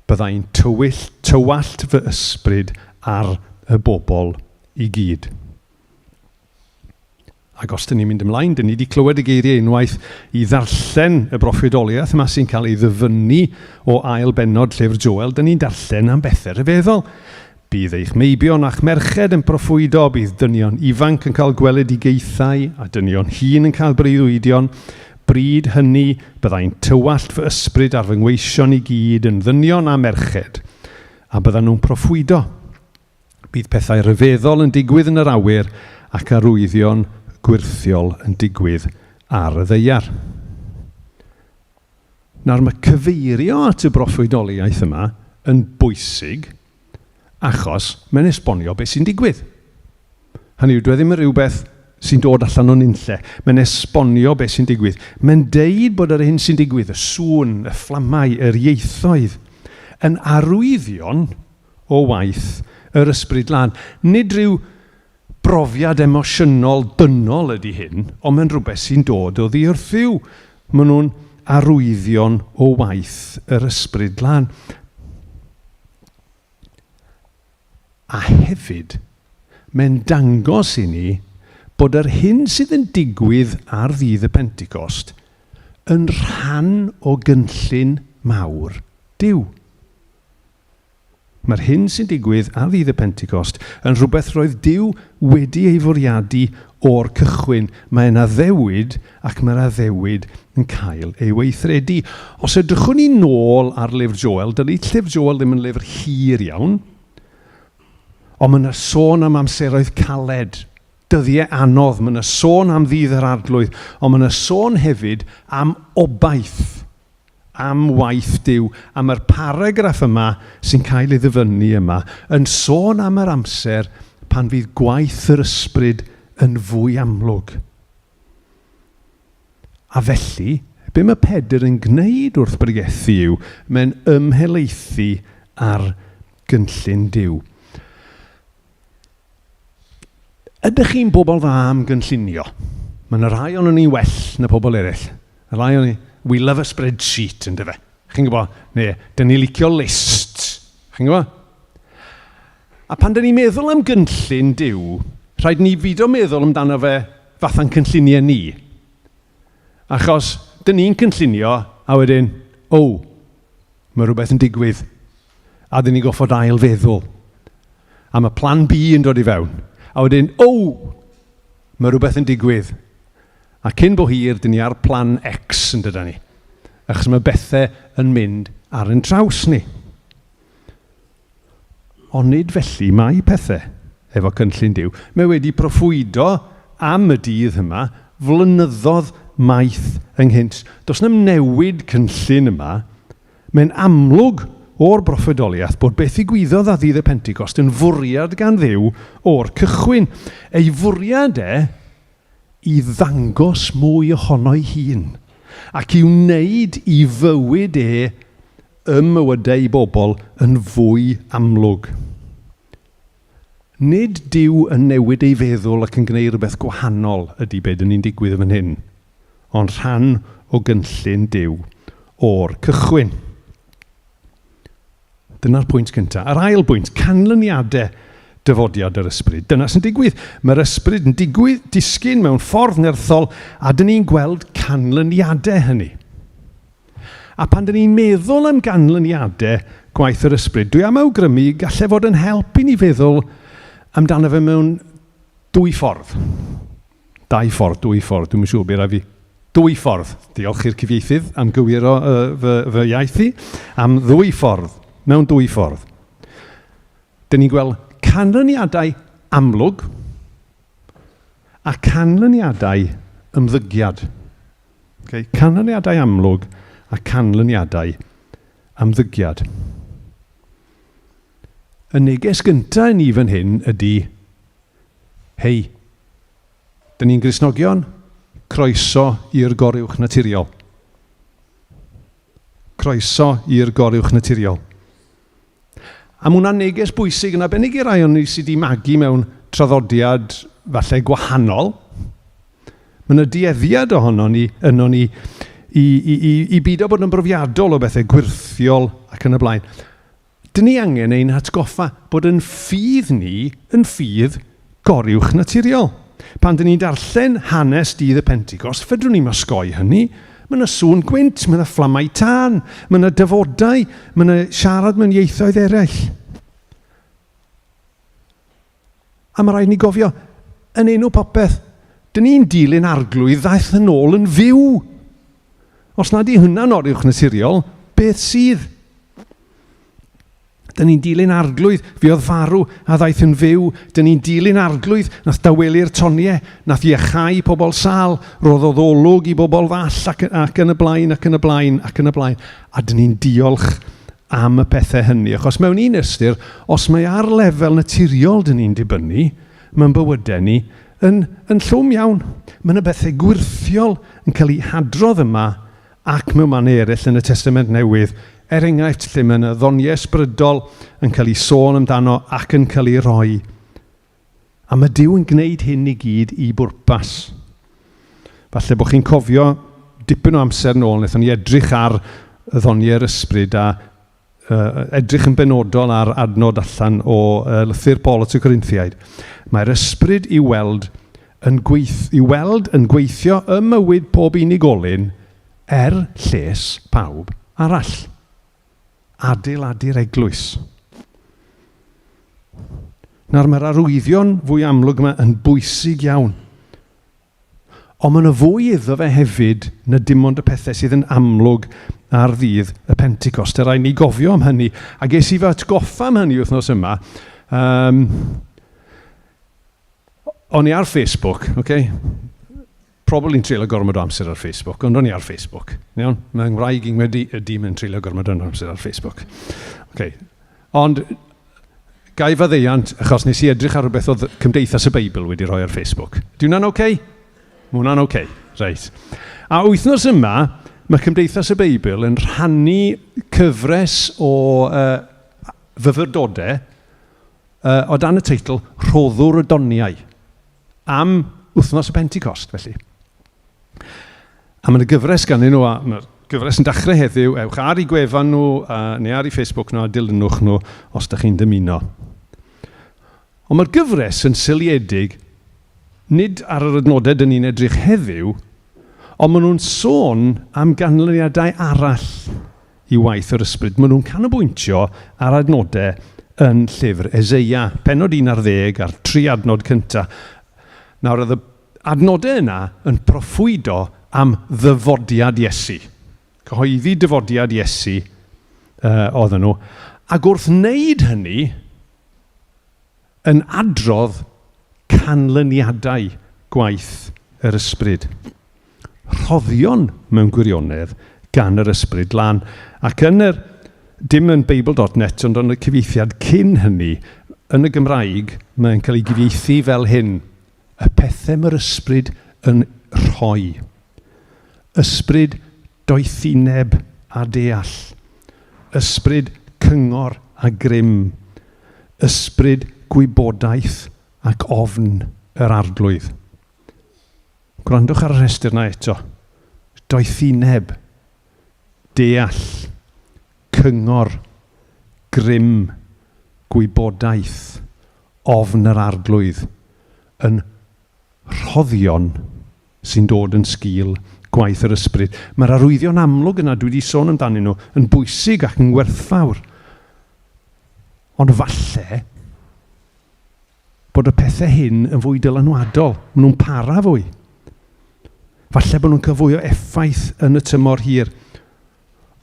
bydda i'n tywyll, tywallt fy ysbryd ar y bobl i gyd. Ac os dyn ni'n mynd ymlaen, dyn ni wedi clywed y geiriau unwaith i ddarllen y broffwydoliaeth yma sy'n cael ei ddyfynnu o ail bennod llyfr Joel, dyn ni'n darllen am bethau rhyfeddol. Bydd eich meibion a'ch merched yn proffwydo, bydd dynion ifanc yn cael gweledigaethau a dynion hŷn yn cael breuddwydion. Bryd hynny, byddai'n tywallt fy ysbryd ar fy ngweision i gyd, yn ddynion a merched, a byddan nhw'n proffwydo. Bydd pethau rhyfeddol yn digwydd yn yr awyr ac arwyddion gwyrthiol yn digwydd ar y ddaear. Nawr mae cyfeirio at y broffwydoliaeth yma yn bwysig achos mae'n esbonio beth sy'n digwydd. Hynny yw, dwi e ddim yn rhywbeth sy'n dod allan o nunlle. Mae'n esbonio beth sy'n digwydd. Mae'n deud bod yr hyn sy'n digwydd, y sŵn, y fflamau, yr ieithoedd, yn arwyddion o waith yr Ysbryd Lân. Nid rhyw brofiad emosiynol dynol ydy hyn, ond mae'n rhywbeth sy'n dod oddi wrth Dduw. Maen nhw'n arwyddion o waith yr Ysbryd Glân. A hefyd, mae'n dangos i ni bod yr hyn sydd yn digwydd ar ddydd y Pentecost yn rhan o gynllun mawr Duw. Mae'r hyn sy'n digwydd ar Ddydd y Pentecost yn rhywbeth roedd Duw wedi ei fwriadu o'r cychwyn. Mae yna addewid ac mae'r addewid yn cael ei weithredu. Os edrychwn ni nôl ar lyfr Joel, dydy llyfr Joel ddim yn lyfr hir iawn, ond mae yna sôn am amseroedd caled, dyddiau anodd, mae yna sôn am ddydd yr arglwydd, ond mae yna sôn hefyd am obaith. am waith Duw, a mae'r paragraff yma sy'n cael ei ddyfynnu yma yn sôn am yr amser pan fydd gwaith yr ysbryd yn fwy amlwg. A felly, be mae Pedr yn gwneud wrth bregethu yw, mae'n ymhelaethu ar gynllun Duw. Ydych chi'n bobl dda am gynllunio? Mae yna rhai o'n ni'n well na pobl eraill. Y rhai o'n ni, we love a spreadsheet, yn dyfe. Chi'n gwybod? Neu, dyn ni licio list. Chi'n gwybod? A pan dyn ni'n meddwl am gynllun Duw, rhaid ni fudo meddwl amdano fe fatha'n cynlluniau ni. Achos, dyn ni'n cynllunio, a wedyn, o, oh, mae rhywbeth yn digwydd. A dyn ni'n goffod ail feddwl. A mae plan B yn dod i fewn. A wedyn, o, mae rhywbeth yn digwydd. A cyn bo hir, dyn ni ar plan X yn dyda ni. Achos mae bethau yn mynd ar yn traws ni. Ond nid felly mae pethau efo cynllun Duw. Mae wedi proffwydo am y dydd yma flynyddoedd maith ynghynt. Does na'm newid cynllun yma. Mae'n amlwg o'r broffwydoliaeth bod beth ddigwyddodd ar ddydd y Pentecost yn fwriad gan Dduw o'r cychwyn. Ei fwriad e i ddangos mwy ohono'i hun, ac i'w wneud i fywyd e ym mywydau ei bobl yn fwy amlwg. Nid Duw yn newid ei feddwl ac yn gwneud rhywbeth gwahanol ydy be dyn ni'n digwydd yn fan hyn, ond rhan o gynllun Duw o'r cychwyn. Dyna'r pwynt cyntaf. Yr ail bwynt, canlyniadau dyfodiad yr ysbryd. Dyna sy'n digwydd. Mae'r ysbryd yn digwydd, disgyn mewn ffordd nerthol, a dyn ni'n gweld canlyniadau hynny. A pan dyn ni'n meddwl am ganlyniadau gwaith yr ysbryd, dwi am awgrymu gallai fod yn help i ni feddwl amdano fe mewn dwy ffordd. Dau ffordd, dwy ffordd, dwi'm yn siŵr be rai fi. Dwy ffordd. Diolch i'r cyfieithydd am gywiro uh, fy, fy iaith i. Am ddwy ffordd, mewn dwy ffordd. Dyn ni'n gweld canlyniadau amlwg a canlyniadau ymddygiad. Okay? Canlyniadau amlwg a canlyniadau amddygiad. Y neges gyntaf i ni fan hyn ydy, hei, dyn ni'n Gristnogion, croeso i'r goruwch naturiol. Croeso i'r goruwch naturiol. A mae hwnna'n neges bwysig yn arbennig i rai o'n ni sydd wedi magu mewn traddodiad falle gwahanol. Mae yna dueddiad ohono ni, yno ni i, i, i, i beidio bod yn brofiadol o bethau gwyrthiol ac yn y blaen. Dyn ni angen ein hatgoffa bod yn ffydd ni yn ffydd goruwch naturiol. Pan dyn ni'n darllen hanes dydd y Pentecost, fedrwn ni'm osgoi hynny. Mae yna sŵn gwynt, mae yna fflamau tân, mae yna dyfodau, mae yna siarad mewn ieithoedd eraill. A mae rhaid ni gofio, yn enw popeth, dyn ni'n dilyn arglwydd ddaeth yn ôl yn fyw. Os nad i hynna'n oruwch naturiol, beth sydd? Dyn ni'n dilyn arglwydd, fuodd farw a ddaeth yn fyw. Dyn ni'n dilyn arglwydd, nath dawelu'r toniau, nath iachau pobl sâl, roddodd olwg i bobl ddall ac, ac yn y blaen, ac yn y blaen, ac yn y blaen. A dyn ni'n diolch am y pethau hynny, achos mewn un ystyr, os mae ar lefel naturiol dyn ni'n dibynnu, mae'n bywydau ni yn, yn llwm iawn. Mae yna bethau gwyrthiol yn cael eu hadrodd yma ac mewn mannau eraill yn y Testament Newydd, er enghraifft lle mae yna ddoniau ysbrydol yn cael ei sôn amdano ac yn cael ei roi. A mae Duw yn gwneud hyn i gyd i bwrpas. Falle bod chi'n cofio dipyn o amser nôl, wnaethon ni edrych ar y ddoniau'r ysbryd a edrych yn benodol ar adnod allan o lythyr Paul at y Corinthiaid. Mae'r ysbryd i'w weld yn, gweith, i'w weld yn gweithio ym mywyd pob unigolyn er lles pawb arall. Adeiladu'r eglwys. Nawr mae'r arwyddion fwy amlwg yma yn bwysig iawn. Ond mae yna fwy iddo fe hefyd na dim ond y pethau sydd yn amlwg ar ddydd y Pentecost. A rhaid ni gofio am hynny. A ges i fy atgoffa am hynny wythnos yma. Um, o'n i ar Facebook, okay? Probably'n treulio gormod o amser ar Facebook, ond o'n i ar Facebook. Iawn? Mae ngwraig i'n wedi ydy mae'n treulio gormod o amser ar Facebook. Okay. Ond Ga i faddeuant, achos nes i edrych ar rhywbeth oedd Cymdeithas y Beibl wedi rhoi ar Facebook. Di hwnna'n oce? Okay? Mae hwnna'n oce, okay. Reit. A wythnos yma, mae Cymdeithas y Beibl yn rhannu cyfres o uh, fyfyrdodau uh, o dan y teitl Rhoddwr y Doniau, am wythnos y Pentecost, felly. A mae yna gyfres ganddyn nhw, a mae'r gyfres yn dechrau heddiw, ewch ar eu gwefan nhw, neu ar eu Facebook nhw, a dilynwch nhw os ydych chi'n dymuno. Ond mae'r gyfres yn seiliedig nid ar yr adnodau dyn ni'n edrych heddiw, ond maen nhw'n sôn am ganlyniadau arall i waith yr ysbryd. Maen nhw'n canolbwyntio ar adnodau yn llyfr Eseia, pennod 11 a'r tri adnod cyntaf. Nawr, oedd y adnodau yna yn proffwydo am ddyfodiad Iesu. Cyhoeddi dyfodiad Iesu uh, oedden nhw. Ac wrth wneud hynny, yn adrodd canlyniadau gwaith yr ysbryd. Rhoddion mewn gwirionedd gan yr ysbryd lân. Ac yn yr, dim yn Beibl.net, ond yn y cyfieithiad cyn hynny, yn y Gymraeg, mae'n cael ei gyfieithu fel hyn. Y pethau mae'r ysbryd yn rhoi. Ysbryd doethineb a deall. Ysbryd cyngor a grym. Ysbryd gwybodaeth ac ofn yr arglwydd. Gwrandwch ar y rhestr na eto. Doethineb, deall, cyngor, grym, gwybodaeth, ofn yr Arglwydd yn rhoddion sy'n dod yn sgil gwaith yr ysbryd. Mae'r arwyddion amlwg yna dwi wedi sôn amdanyn nhw yn bwysig ac yn werthfawr. Ond falle bod y pethau hyn yn fwy dylanwadol, maen nhw'n para fwy. Falle bod nhw'n cael fwy o effaith yn y tymor hir.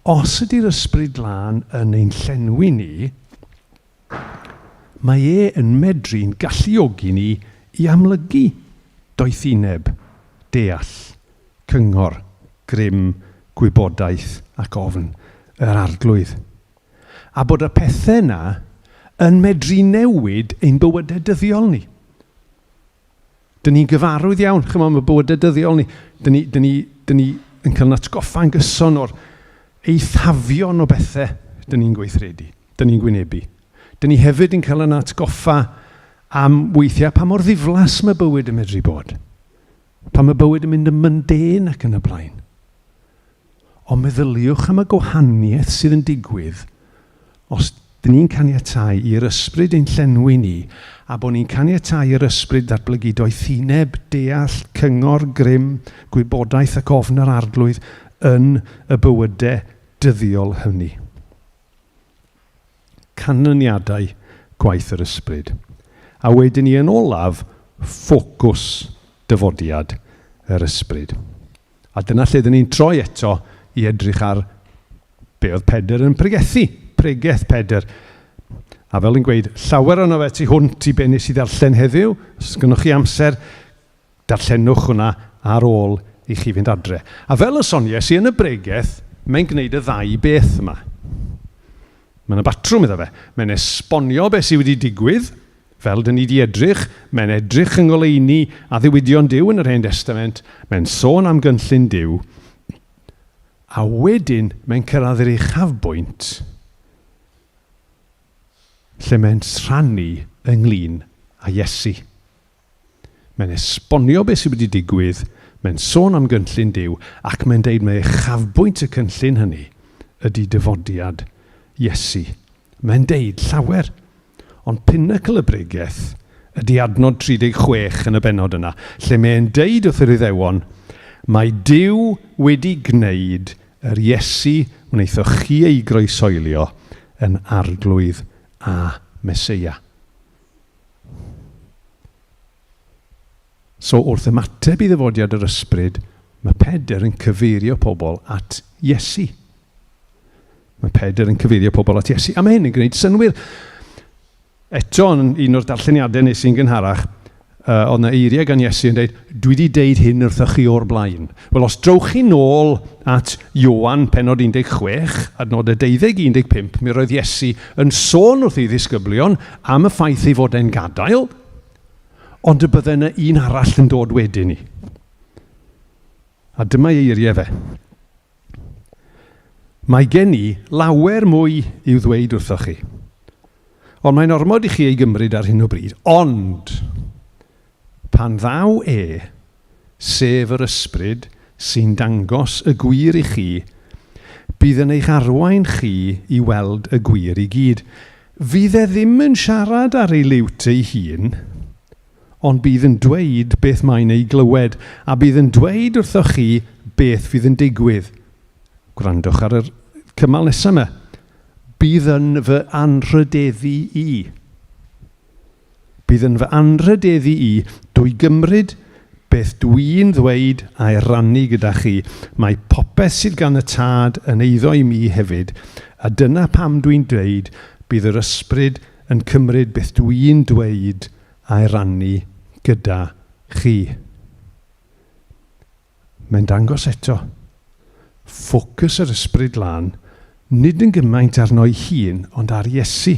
Os ydy'r ysbryd glân yn ein llenwi ni, Mae e yn medru'n galluogi ni i amlygu doethineb, deall, cyngor, grym, gwybodaeth ac ofn yr Arglwydd. A bod y pethau yna yn medru newid ein bywydau dyddiol ni. Dyn ni'n gyfarwydd iawn, chymod, mae bywydau dyddiol ni. Dyn ni, dyn ni, dyn ni yn cael yn atgoffa'n gyson o'r eithafion o bethau dyn ni'n gweithredu, dyn ni'n gwynebu. Dyn ni hefyd yn cael yn atgoffa am weithiau pa mor ddiflas mae bywyd yn medru bod. Pa mae bywyd yn mynd yn mundane ac yn y blaen. Ond meddyliwch am y gwahaniaeth sydd yn digwydd os dyn ni'n caniatáu i'r ysbryd ein llenwi ni, a bod ni'n caniatáu i'r ysbryd ddatblygu doethineb, deall, cyngor, grym, gwybodaeth ac ofn yr Arglwydd yn y bywydau dyddiol hynny. Canlyniadau gwaith yr ysbryd. A wedyn ni yn olaf, ffocws dyfodiad yr ysbryd. A dyna lle dyn ni'n troi eto i edrych ar be oedd Pedr yn pregethu, pregeth Pedr. A fel yn gweud, llawer ono fe tu hwnt i be nes i ddarllen heddiw. Os gynnwch chi amser, darllenwch hwnna ar ôl i chi fynd adre. A fel y sonies i yn y bregeth, mae'n gwneud y ddau beth yma. Mae yna batrwm iddo fe. Mae'n esbonio beth sydd wedi digwydd, fel dyn ni wedi edrych, mae'n edrych yng ngoleuni addewidion Duw yn yr Hen Destament, mae'n sôn am gynllun Duw, a wedyn mae'n cyrraedd yr uchafbwynt lle mae'n rhannu ynglyn â Iesu. Mae'n esbonio beth sydd wedi digwydd, mae'n sôn am gynllun Duw, ac mae'n deud mai uchafbwynt y cynllun hynny ydy dyfodiad Iesu. Mae'n deud llawer, ond pinacl y bregeth ydy adnod 36 yn y bennod yna, lle mae'n deud wrth yr Iddewon, Mae Duw wedi gwneud yr Iesu wnaethoch chi ei groesoelio yn Arglwydd a Meseia. So wrth ymateb i ddyfodiad yr ysbryd, mae Pedr yn cyfeirio pobl at Iesu. Mae Pedr yn cyfeirio pobl at Iesu. A mae hyn yn gwneud synnwyr. Eto, yn un o'r darlleniadau nes i'n gynharach, oedd yna eiriau gan Iesu yn dweud, dwi wedi deud hyn wrthoch chi o'r blaen. Wel, os drowch chi nôl at Ioan pennod 16, adnodau 12 i 15, mi roedd Iesu yn sôn wrth ei ddisgyblion am y ffaith ei fod e'n gadael, ond y bydde yna un arall yn dod wedyn ni. A dyma ei eiriau fe. Mae gen i lawer mwy i'w ddweud wrthoch chi. Ond mae'n ormod i chi ei gymryd ar hyn o bryd. Ond, pan ddaw e, sef yr ysbryd sy'n dangos y gwir i chi, bydd yn eich arwain chi i weld y gwir i gyd. Fydd e ddim yn siarad ar ei liwt ei hun, ond bydd yn dweud beth mae'n ei glywed, a bydd yn dweud wrthoch chi beth fydd yn digwydd. Gwrandwch ar yr cymal nesaf yma. Bydd yn fy anrhydeddu i. Bydd yn fy anrhydeddu i dwy gymryd beth dwi'n ddweud a'i rannu gyda chi. Mae popeth sydd gan y Tad yn eiddo i mi hefyd, a dyna pam dwi'n dweud bydd yr Ysbryd yn cymryd beth dwi'n dweud a'i rannu gyda chi. Mae'n dangos eto, ffocws yr Ysbryd Glân, nid yn gymaint arno'i hun, ond ar Iesu.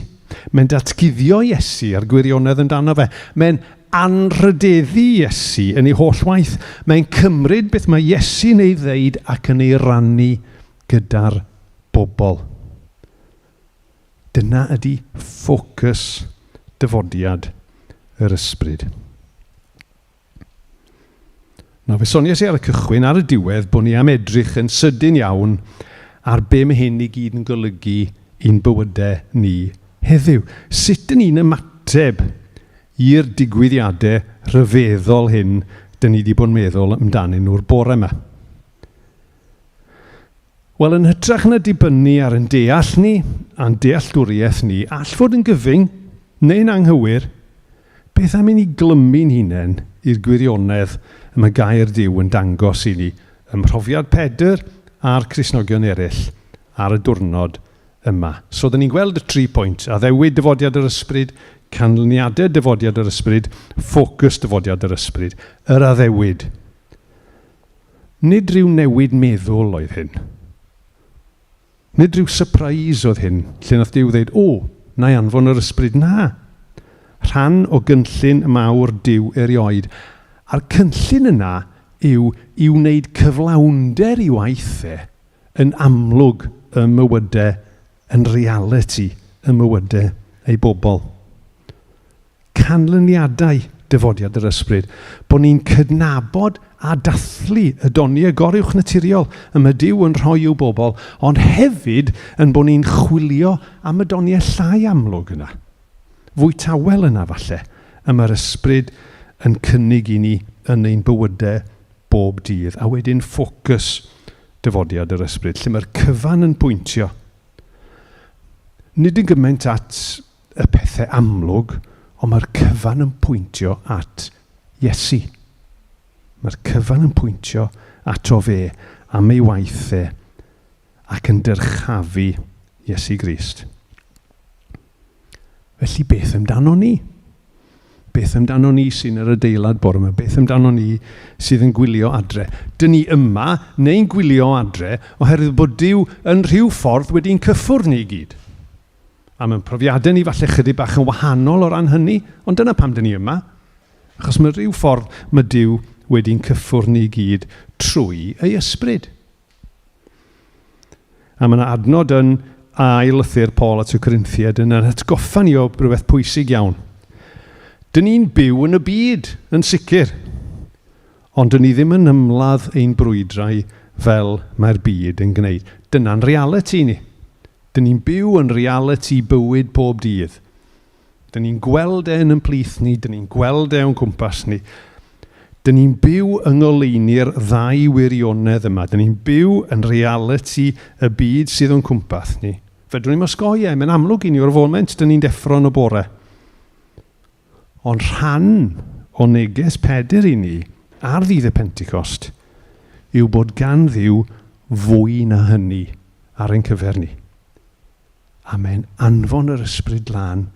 Mae'n datguddio Iesu a'r gwirionedd amdano fe. Mae'n anrhydeddu Iesu yn ei holl waith. Mae'n cymryd beth mae Iesu'n ei ddeud ac yn ei rannu gyda'r bobl. Dyna ydy ffocws dyfodiad yr ysbryd. Nawr, fe soniais i ar y cychwyn, ar y diwedd, bod ni am edrych yn sydyn iawn ar be mae hyn i gyd yn golygu i'n bywydau ni heddiw. Sut dyn ni'n ymateb i'r digwyddiadau rhyfeddol hyn dyn ni wedi bod yn meddwl amdanyn nhw'r bore yma? Wel, yn hytrach na dibynnu ar ein deall ni a'n dealltwriaeth ni, all fod yn gyfyng neu'n anghywir, beth am i ni glymu'n hunain i'r gwirionedd y mae Gair Duw yn dangos i ni ym mhrofiad Pedr a'r Cristnogion eraill ar y diwrnod yma? So, dyn ni'n gweld y tri pwynt, addewid dyfodiad yr Ysbryd, canlyniadau dyfodiad yr Ysbryd, ffocws dyfodiad yr Ysbryd, yr addewid. Nid rhyw newid meddwl oedd hyn. Nid rhyw surprise oedd hyn, lle nath Duw ddeud, o, na i anfon yr ysbryd. Na. Rhan o gynllun mawr Duw erioed. A'r cynllun yna yw i wneud cyflawnder i waith e yn amlwg ym mywydau, yn realiti ym mywydau ei bobl. Canlyniadau dyfodiad yr Ysbryd, bod ni'n cydnabod a dathlu y doniau goruwchnaturiol y mae Duw yn rhoi i'w bobl, ond hefyd yn bod ni'n chwilio am y doniau llai amlwg yna, fwy tawel yna falle, y mae'r Ysbryd yn cynnig i ni yn ein bywydau bob dydd, a wedyn ffocws dyfodiad yr Ysbryd, lle mae'r cyfan yn pwyntio. Nid yn gymaint at y pethau amlwg, Ond mae'r cyfan yn pwyntio at Iesu. Mae'r cyfan yn pwyntio ato fe am ei waith e ac yn dyrchafu Iesu Grist. Felly beth amdano ni? Beth amdano ni sy'n yr adeilad bore yma? Beth amdano ni sydd yn gwylio adre? Dyn ni yma neu'n gwylio adre oherwydd bod Duw yn rhyw ffordd wedi'n cyffwrdd ni i gyd. A mae'n profiadau ni falle chydig bach yn wahanol o ran hynny, ond dyna pam dyn ni yma. Achos mae rhyw ffordd mae Duw wedi'n cyffwrdd ni i gyd trwy ei ysbryd. A mae yna adnod yn ail lythyr Paul at y Corinthiaid yn ein hatgoffa ni o rhywbeth pwysig iawn. Dyn ni'n byw yn y byd, yn sicr, ond dyn ni ddim yn ymladd ein brwydrau fel mae'r byd yn gwneud. Dyna'n realiti ni. Dyn ni'n byw yn realiti bywyd pob dydd. Dyn ni'n gweld e yn ein plith ni, dyn ni'n gweld e o'n cwmpas ni. Dyn ni'n byw yng ngoleuni'r ddau wirionedd yma. Dyn ni'n byw yn realiti y byd sydd o'n cwmpas ni. Fedrwn ni'm osgoi e, mae'n amlwg i ni o'r foment dyn ni'n deffro yn y bore. Ond rhan o neges Pedr i ni ar ddydd y Pentecost yw bod gan Dduw fwy na hynny ar ein cyfer ni. A mae'n anfon yr Ysbryd Glân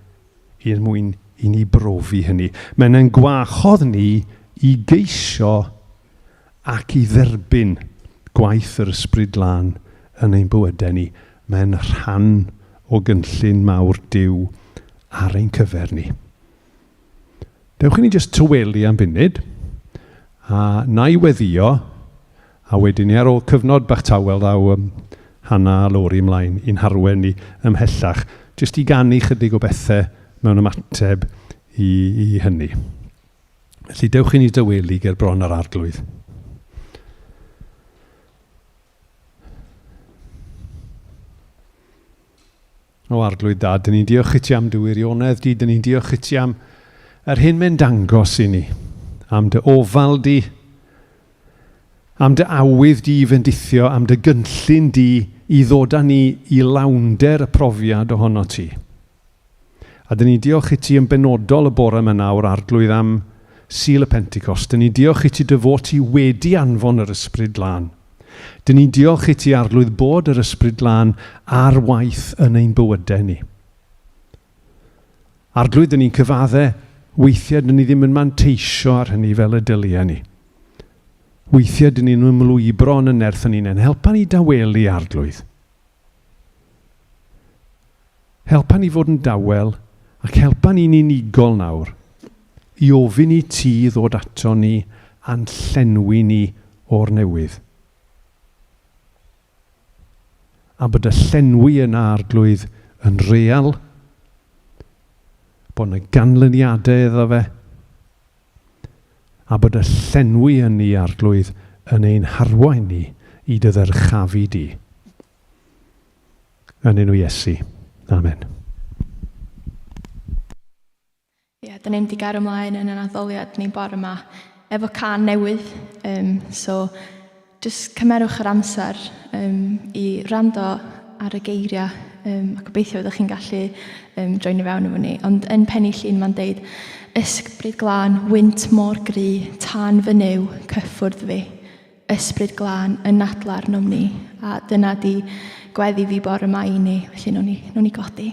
er mwyn i ni brofi hynny. Mae'n ein gwahodd ni i geisio ac i dderbyn gwaith yr Ysbryd Glân yn ein bywydau ni. Mae'n rhan o gynllun mawr Duw ar ein cyfer ni. Dewch i ni jyst tawelu am funud, a na i weddio, a wedyn ni ar ôl cyfnod bach tawel ddaw um, Hannah a Lori ymlaen i'n harwen ni ymhellach, jyst i ganu chydig o bethau mewn ymateb i, i hynny. Felly dewch i ni dawelu ger bron yr arglwydd. O Arglwydd Dad, dyn ni'n diolch i ti am dy wirionedd di, dyn ni'n diolch i ti am yr hyn mae'n dangos i ni, am dy ofal di, am dy awydd di i fendithio, am dy gynllun di i ddod â ni i lawnder y profiad ohono ti. A dyn ni'n diolch i ti yn benodol y bore yma nawr, Arglwydd, am Sul y Pentecost. Dyn ni'n diolch i ti dy fod ti wedi anfon yr Ysbryd Glân. Dyn ni'n diolch i ti, Arglwydd, bod yr Ysbryd Glân ar waith yn ein bywydau ni. Arglwydd, dyn ni'n cyfadde, weithiau dyn ni ddim yn manteisio ar hynny fel y dylia ni. Weithiau dyn ni'n ymlwybro yn y nerth yn hunain. Helpa ni dawelu, Arglwydd. Helpa ni fod yn dawel ac helpa ni'n unigol nawr i ofyn i ti ddod ato ni a'n llenwi ni o'r newydd. A bod y llenwi yna, Arglwydd, yn real, bod yna ganlyniadau iddo fe, a bod y llenwi yn ni, Arglwydd, yn ein harwain ni i dy ddyrchafu di. Yn enw Iesu. Amen. Ie, yeah, da ni'n mynd i gario ymlaen yn yn addoliad ni bore yma efo can newydd. Um, so, just cymerwch yr amser um, i rando ar y geiriau um, a gobeithio fyddwch chi'n gallu um, joinio fewn efo ni. Ond yn penny llun mae'n deud, Ysbryd glân, wynt mor gry, tân fy Nuw, cyffwrdd fi. Ysbryd Glân yn nadla arnom ni, a dyna di gweddi fi bore yma i ni, felly nawn ni, nawn ni godi.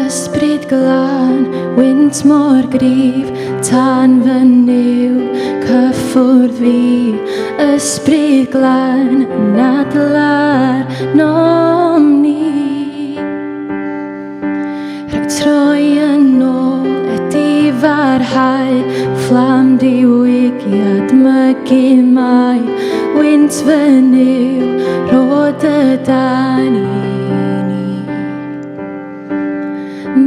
Ysbryd glân, wynt mor gryf, tan fy Nuw, cyffwrdd fi. Ysbryd glân, nadlar nom ni. Rhaid troi yn ôl, edifarhau, fflam diwygiad mygu mai, wynt fy Nuw, rho dy dan i ni.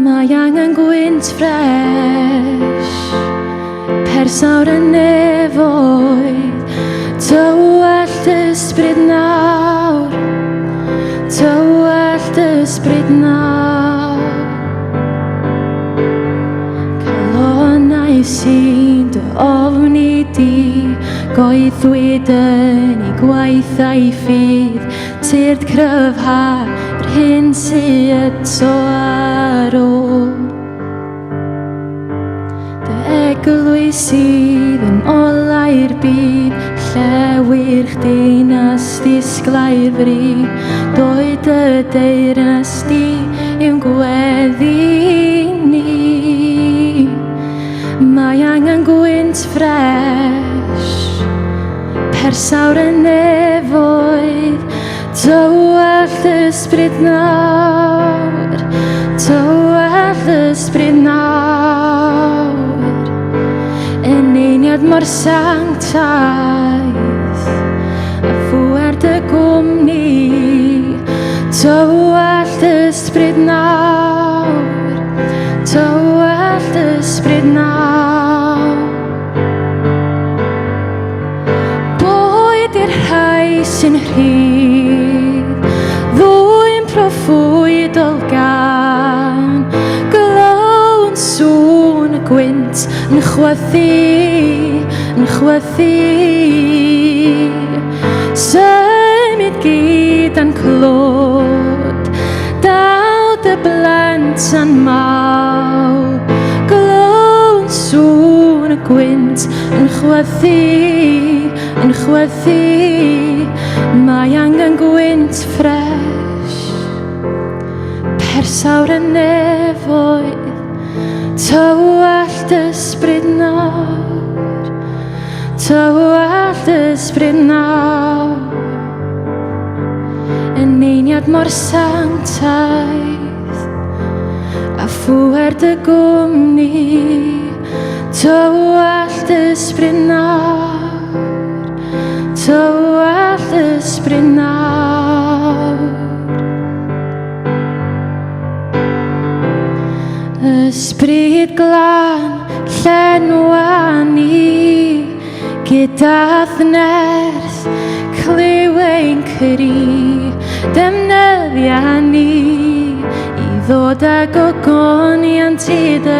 Mae angen gwynt ffres, persawr y nefoedd, tywallt ysbryd nawr, tywallt ysbryd nawr. sy'n dy ofni di, goethwyd yn ei gwaith a'i ffydd, tyrd cryfha yr hyn sy eto ar ôl. Dy eglwys sydd yn olau'r byd, llewyrch dinas disglair fri, doed dy deyrnas di yw'n gweddi ni. Mae angen gwynt ffres, persawr y nefoedd, tywallt ysbryd nawr, tywallt ysbryd nawr, eneiniad mor sanctaidd, a phŵer dy gwmni, tywallt ysbryd nawr, tywallt ysbryd nawr. Boed i'r rhai sy'n rhydd, ddwy'n proffwydol gan, glyw'n sŵn y gwynt yn chwythu, yn chwythu. Symud gyda'n clod, daw dy blant a'n maw, glyw'n sŵn y gwynt yn chwythu, yn chwythu. Mae angen gwynt ffres, persawr y nefoedd, tywallt ysbryd nawr. Tywallt ysbryd nawr, eneiniad mor sanctaidd, a phŵer dy gwmni. Tywallt ysbryd nawr, tywallt ysbryd nawr. Ysbryd glân, llenwa ni gyda'th nerth, clyw ein cri, defnyddia ni i ddod â gogoniant i dy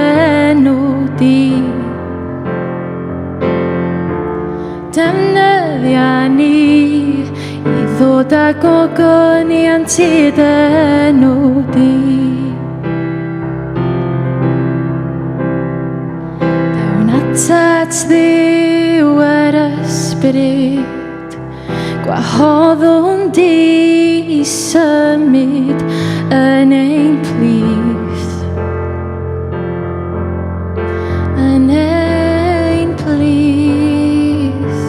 enw di. Defnyddia ni i ddod â gogoniant i dy enw di. Dewn atat Dduw yr ysbryd, gwahoddwn di i symud yn ein plith. Yn ein plith.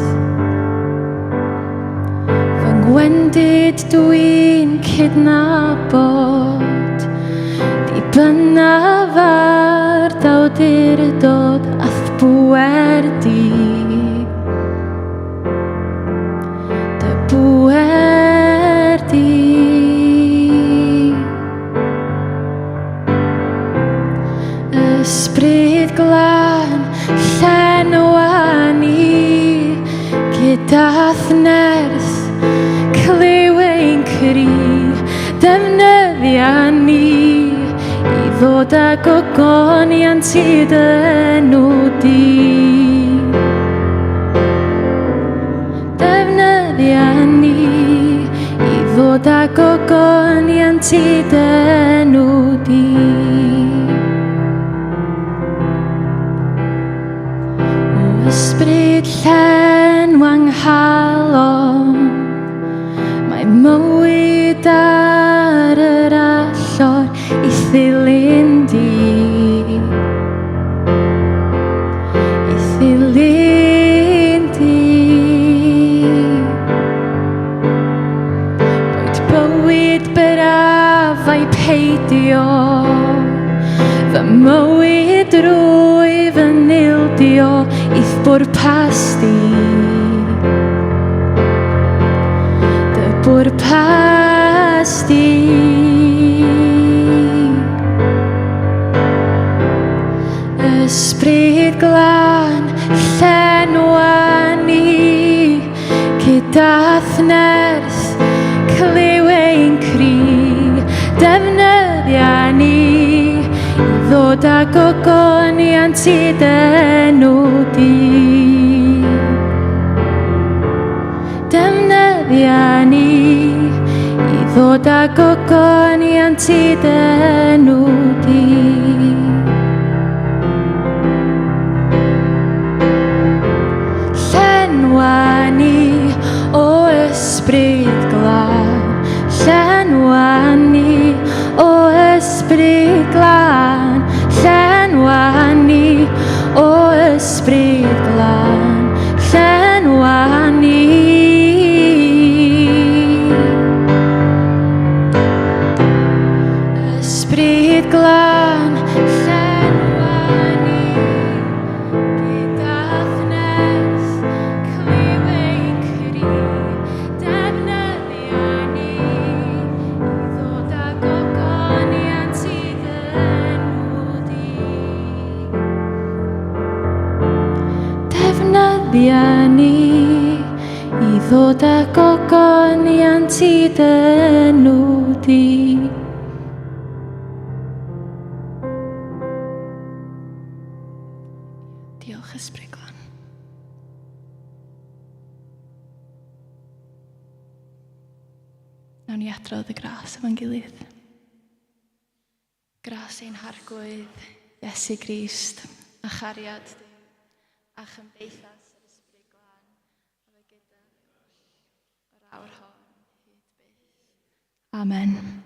Fy ngwendid dwi'n cydnabod, dibynnaf ar d'awdurdod a'th bŵer di. Dy bŵer di. Ysbryd glân, llenwa ni gyda'th nerth, clyw ein cri, defnyddia ni i ddod â gogoniant i dy enw di. Defnyddia ni i ddod â gogoniant i dy enw di. O ysbryd llenwa 'nghalon, mae mywyd ar yr allor i ddilyn di. I ddilyn di. Boed bywyd braf ai peidio, fy mywyd rwyf yn ildio i'th bwrpas di. Dy bwrpas di. Ysbryd glân, llenwa ni gyda'th nerth, clyw ein cri, defnyddia ni i ddod ddod â gogoniant i dy enw di. Defnyddia ni i ddod â gogoniant i dy enw di. Llenwa ni o ysbryd glân, llenwa ni o ysbryd glân, llenwa ni o ysbryd glân, llenwa ni. Ysbryd glân, llenwa ni gyda'th nerth, clyw ein cri, defnyddia ni i ddod â gogoniant i dy enw di. Defnyddia ni i ddod â gogoniant i dy enw di. Diolch Ysbryd Glân. Nawn ni adrodd y gras efo'n gilydd. Gras ein Harglwydd, Iesu Grist, a chariad Duw, a chymdeithas yr Ysbryd Glân, a fe gyda ni oll o'r awr hon hyd byth. Amen.